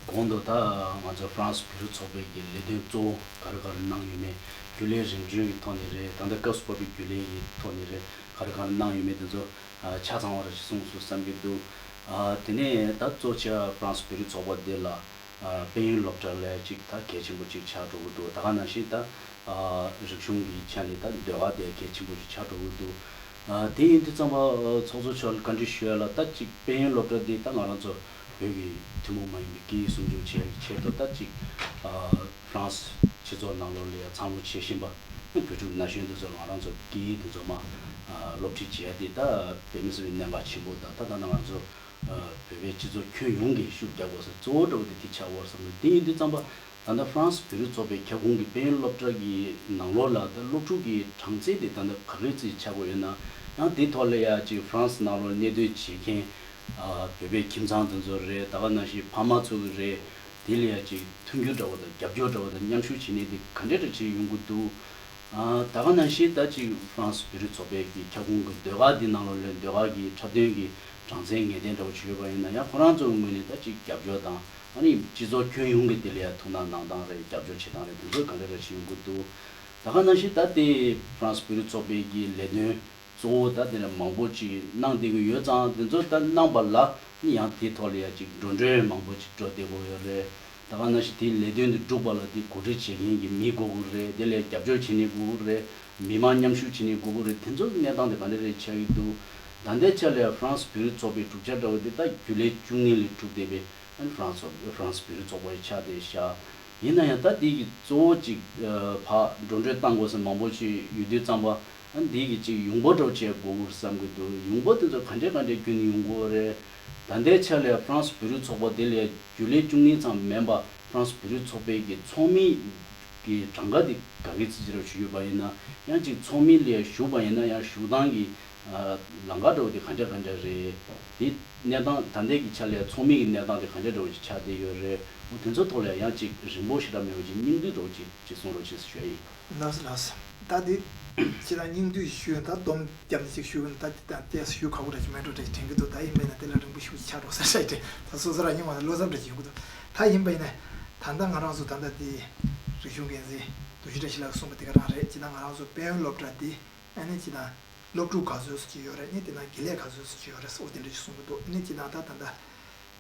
གོང་དུ་ད་ང་ཚོ་ཧྥ་རན་སི་བོད་རིགས་ཚོགས་པའི་གི་ལས་དོན་གཙོ་བོ་ག་རེ་ག་རེ་གནང་ཡོད་མེད། རྒྱུན་ལས་རིམ་བྱོན་གྱི་ཐོག་ནས་རེད། ད་ལྟ་སྐབས་སུ་བབས་པའི་རྒྱུན་ལས་ཀྱི་ཐོག་ནས་རེད། ག་རེ་ག་རེ་གནང་ཡོད་མེད་དེ་ཚོ་ཨ་ཆ་ཚང་བ་རེ་ཞིག་གསུངས་སོང་བསམ་གྱི་འདུག་ཨ། དེ་ནས་ད་གཙོ་ཆེ་ཧྥ་རན་སི་བོད་རིགས་ཚོགས་པ་འདི་ལ་ཨ་དཔལ་ཡོན་སློབ་གྲྭ་ལ་ཅིག་ད་གལ་ཆེན་པོ་ཅིག་ཆགས་འགྲོ་གི་འདུག་ད་ག་ནང་བཞིན་ད་ཨ་རིག་གཞུང་གི་ཆ་ནས་ད་ཟློས་གར་དེ་གལ་ཆེན་པོ་ཅིག་ཆགས་འགྲོ་གི་འདུག་ཨ། དེ་ཡིན་དུས་ཙམ་པ་ཨ་ཚོགས་གཙོ་མཆོག་ལ་བཀའ་འདྲི་ཞུ་ཡ་ལ། ད་ཅིག་དཔལ་ཡོན་སློབ་གྲྭ་འདི་ད་ང་རང་ཚོ་བོད་ཀྱི་ཐུན་མོང་མ་ཡིན་པའི་སྐད་ཡིག་སྲུང་སྐྱོབ་བྱེད་ཡ་གི་ཆེད་དུ་ད་ཅིག་ཨ་ཧྥ་རན་སི་སྤྱི་ཚོགས་ནང་ལོགས་ལ་ཡ་འཚར་ལོངས་བྱེད་བཞིན་པ་བོད་ཕྲུག་ན་གཞོན་དེ་ཚོ་ལ་ང་རང་ཚོ་སྐད་ཡིག་དེ་ཚོ་མ་ཨ་སློབ་ཁྲིད་བྱེད་ཡ་དེ་ད་དཔེ་མི་སྲིད་པའི་གནད་འགག་ཆེན་པོ་དང་། ད་ད་ལྟ་ང་རང་ཚོ་ཨ་བོད་པའི་སྤྱི་ཚོགས་ཁྱོན་ཡོངས་ཀྱིས་ཤུགས་རྒྱག་དགོས་ས་གཙོ་བོ་འདྲ་བོ་དེ་དེ་ཆགས་ཡོད་བསམ་གི། དེ་ཡིན་དུས་ཙམ་པ་ད་ལྟ་ཧྥ་རན་སི་བོད་རིགས་ཚོགས་པའི་ཁྱབ་ཁོངས་ཀྱི་དཔལ་ཡོན་སློབ་གྲྭ་གི་ནང་ལོགས་ལ་ད་སློབ་ཕྲུག་གི་གྲངས་ཚད་དེ་ད་ལྟ་ག་རེ་ཙམ་ཆགས་ཀྱི་ཡོད་ན། ཡང་དེ་ཐོག་ལ་ཡ་ཅིག་ཧྥ་རན་སི་ནང་ལོགས་གནས་སྡོད་བྱེད་མཁན་ཨ་བོད་པའི་ཁྱིམ་ཚང་དེ་ཚོ་རེད། ད་ག་ནང་བཞིན་ཕ་མ་ཚོ་གི་རེད། དེ་ལ་ཡ་ཅིག་མཐུན་འགྱུར་འདྲ་བོ་དང་རྒྱབ་སྐྱོར་འདྲ་བོ་དང་མཉམ་ཞུགས་བྱེད་ནས་དེ་ག་འདྲ་འདྲ་བྱེད་ཡོང་གི་འདུག་ཨ། ད་ག་ནང་བཞིན་ད་ཅིག་ཧྥ་རན་སི་བོད་རིགས་ཚོགས་པའི་གི་ཁྱབ་ཁོངས་ཀྱི་ཟློས་གར་འདི་ནང་ལོགས་ལ་ཟློས་གར་གྱི་འཁྲབ་སྟོན་གྱི་གྲངས་ཚད་ངེས་གཏན་འདྲ་བོ་ཅིག་ཡོད་པ་ཡིན་ན། ཡང་ཁོ་རང་ཚོའི་ངོས་ནས་ད་ཅིག་རྒྱབ་སྐྱོར་དང་། ཨ་ནི་སྤྱི་ཚོགས་ཁྱོན་ཡོངས་ཀྱི་དེ་ལ་ཡ་ཐུགས་སྣང་གནང་སྟངས་རེད། རྒྱབ་སྐྱོར་བྱེད་སྟངས་རེད། དེ་ཚོ་ག་འདྲ་འདྲ་ཅིག་ཡོང་གི་འདུག་ད་ག་ནང་བཞིན་ད་ལྟའི་ཧྥ་རན་སི་བོད་རིགས་ཚོགས་པའི་གི་ལས་དོན་གཙོ་བོ་ད་དེ་ལ་མང་པོ་ཅིག་གནང་བསྡད་ཀྱི་ཡོད་ཙང་། དེ་ཚོ་ད་གནང་པ་ལ་ནི་ཡང་དེའི་ཐོག་ལ་ཡ་ཅིག་འགྲོ་གྲོན་མང་པོ་ཅིག་འགྲོ་བསྡད་ཀྱི་ཡོད་རེད། ད་ག་ནང་བཞིན་དེའི་ལས་དོན་དེ་སྒྲུབ་པ་ལ་དེ་གོ་སྒྲིག་བྱེད་མཁན་གྱི་མི་དགོས་ཀྱི་རེད། དེ་ལ་རྒྱབ་སྐྱོར་བྱེད་མཁན་དགོས་ཀྱི་རེད། མི་མང་མཉམ་ཞུགས་བྱེད་མཁན་དགོས་ཀྱི་རེད། དེ་ཚོ་གནས་སྟངས་དེ་ག་འདྲ་རེད་ཆགས་ཀྱི་འདུག་ད་ལྟའི་ཆ་ལ་ཧྥ་རན་སི་བོད་རིགས་ཚོགས་པའི་གྲུབ་ཆ་འདྲ་བོ་དེ་ད་རྒྱུན་ལས་བཅུ་གཉིས་ལས་གྲུབ་བསྡད་པའི་ཨ་ནི་ཧྥ་རན་སི་ཧྥ་རན་སི་བོད་རིགས་ཚོགས་པ་ཡི་ཆ་དེ་བཞག་ཡིན་ན་ཡང་ད་འདི་གི་གཙོ་བོ་གཅིག་ཨ་ཕར་འགྲོ་གྲོན་གཏང་དགོས་ས་མང་པོ་ཞིག་ཡོད་དུས་ཙམ་པ། ཨ་འདི་གི་གཅིག་ཡོང་འབབ་འདྲ་བོ་བྱས་དགོས་ཀྱི་རེད་བསམ་གྱི་འདུག་ཡོང་འབབ་དེ་ཚོ་ག་འདྲས་ག་འདྲས་བརྒྱུད་ནས་ཡོང་གི་ཡོད་རེད། ད་ལྟའི་ཆ་ལ་ཧྥ་རན་སི་བོད་རིགས་ཚོགས་པ་དེ་ལ་རྒྱུན་ལས་བཅུ་གཉིས་ཙམ་མིན་པ། ཧྥ་རན་སི་བོད་རིགས་ཚོགས་པའི་གི་ཚོགས་མི་གི་གྲངས་ཀ་དེ་ག་གི་ཙི་ཙི་ར་ཞུ་ཡོད་པ་ཡིན་ན། ཡང་ཅིག་ཚོགས་མི་ལ་ཞུགས་པ་ཡིན་ན་ཡང་ཞུགས་སྟངས་ཀྱི་ཨ་ལམ་ཁ་འདྲ་བོ་དེ་ག་འདྲ་ག་འདྲ་རེད། དེ་གནས་སྟངས་ད་ལྟའི་གི་ཆ་ལ་ཚོགས་མི་གི་གནས་སྟངས་དེ་ག་འདྲ་འདྲ་བོ་ཅིག་ཆགས་བསྡད་ཡོད་རེད། འོ་དེ་ཚོ་ཐོག་ལ་ཡང་ཅིག་རིང་པོ་ཞེ་དྲག་མེད་པ་ཅིག་སྙིང་བསྡུས་འདྲ་བོ་ཅིག་ཅིག་གསུང་རོགས་བྱེད་ཞུ་ཡ་ཡིན། ལགས་སོ་ལགས་སོ། ད་དེ་ཁྱེད་རང་སྙིང་བསྡུས་ཞུ་ཡོད། ད་སྡོམ་བརྒྱབ་ནས་ཅིག་ཞུ་ཡོད། ད་དེ་དང་ཏོག་ཙམ་ཞུ་ཁག་པོ་འདྲ་ཅིག་མེད་འགྲོ་འདྲ་ཅིག་དྲན་གྱི་འདུག་ད་ཡིན་པས་ན་དེ་ལ་རིང་པོ་ཞིག་ཆགས་འགྲོ་ས་རེད་དྲན། ད་སོ་སོ་རང་ཉིད་མ་ལ་བློ་འཚབ་འདྲ་ཅིག་ཡོང་གི་འདུག་ད་ཡིན་པས་ན་ད་ལྟ་ང་རང་ཚོ་ད་ལྟ་དེ་རིག་གཞུང་འགན་འཛིན་རྡོ་རྗེ་བཀྲ་ཤིས་ལགས་གསུངས་པ་དེ་ག་རང་རེད། ཅི་ད་ང་རང་ཚོ་དཔལ་ཡོན་སློབ་གྲྭ་དེ་ཨ་ནི་ཅི་ད་སློབ་ཕྲུག་ག་ཚོད་ཅིག་ཡོད་རེད། ཨ་ནི་དེ་ན་དགེ་ལས་ག་ཚོད་ཅིག་ཡོད་རེད། འོ་དེ་འདྲ་ཅིག་གསུང་གི་འདུག་ཨ་ནི་ཅི་ད་ད་ད་ལྟ་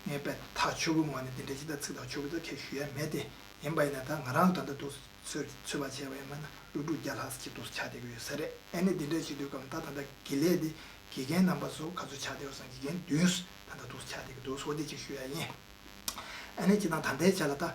ངས་དཔེ་ཐག་ཆོད་པོའི་ངོས་ནས་དེ་འདྲ་ཅིག་ད་ཚིག་ཐག་ཆོད་པོ་ད་ཁྱེད་ཞུ་ཡ་མེད་དེ། ཡིན་པ་ཡིན་ན་ད་ང་རང་ད་ལྟ་འདུག་ཚོད་ཚོད་པ་བྱས་པ་ཡིན་པ་ན་སློབ་ཕྲུག་བརྒྱ་ལྷག་ཅིག་འདུག་ཆགས་བསྡད་ཀྱི་ཡོད་ས་རེད། ཨ་ནི་འདི་འདྲ་བྱེད་དུས་སྐབས་ད་ད་ལྟ་དགེ་ལས་འདི་དགེ་རྒན་རྣམ་པ་ཚོ་ག་ཚོད་ཆགས་བསྡད་ཡོད་ཟེར་ན་དགེ་རྒན་བདུན་ད་ལྟ་འདུག་ཆགས་བསྡད་ཀྱི་འདུག་འོ་དེ་ཅིག་ཞུ་ཡ་ཡིན། ཨ་ནི་ཅི་ད་ད་ལྟའི་ཆ་ལ་ད་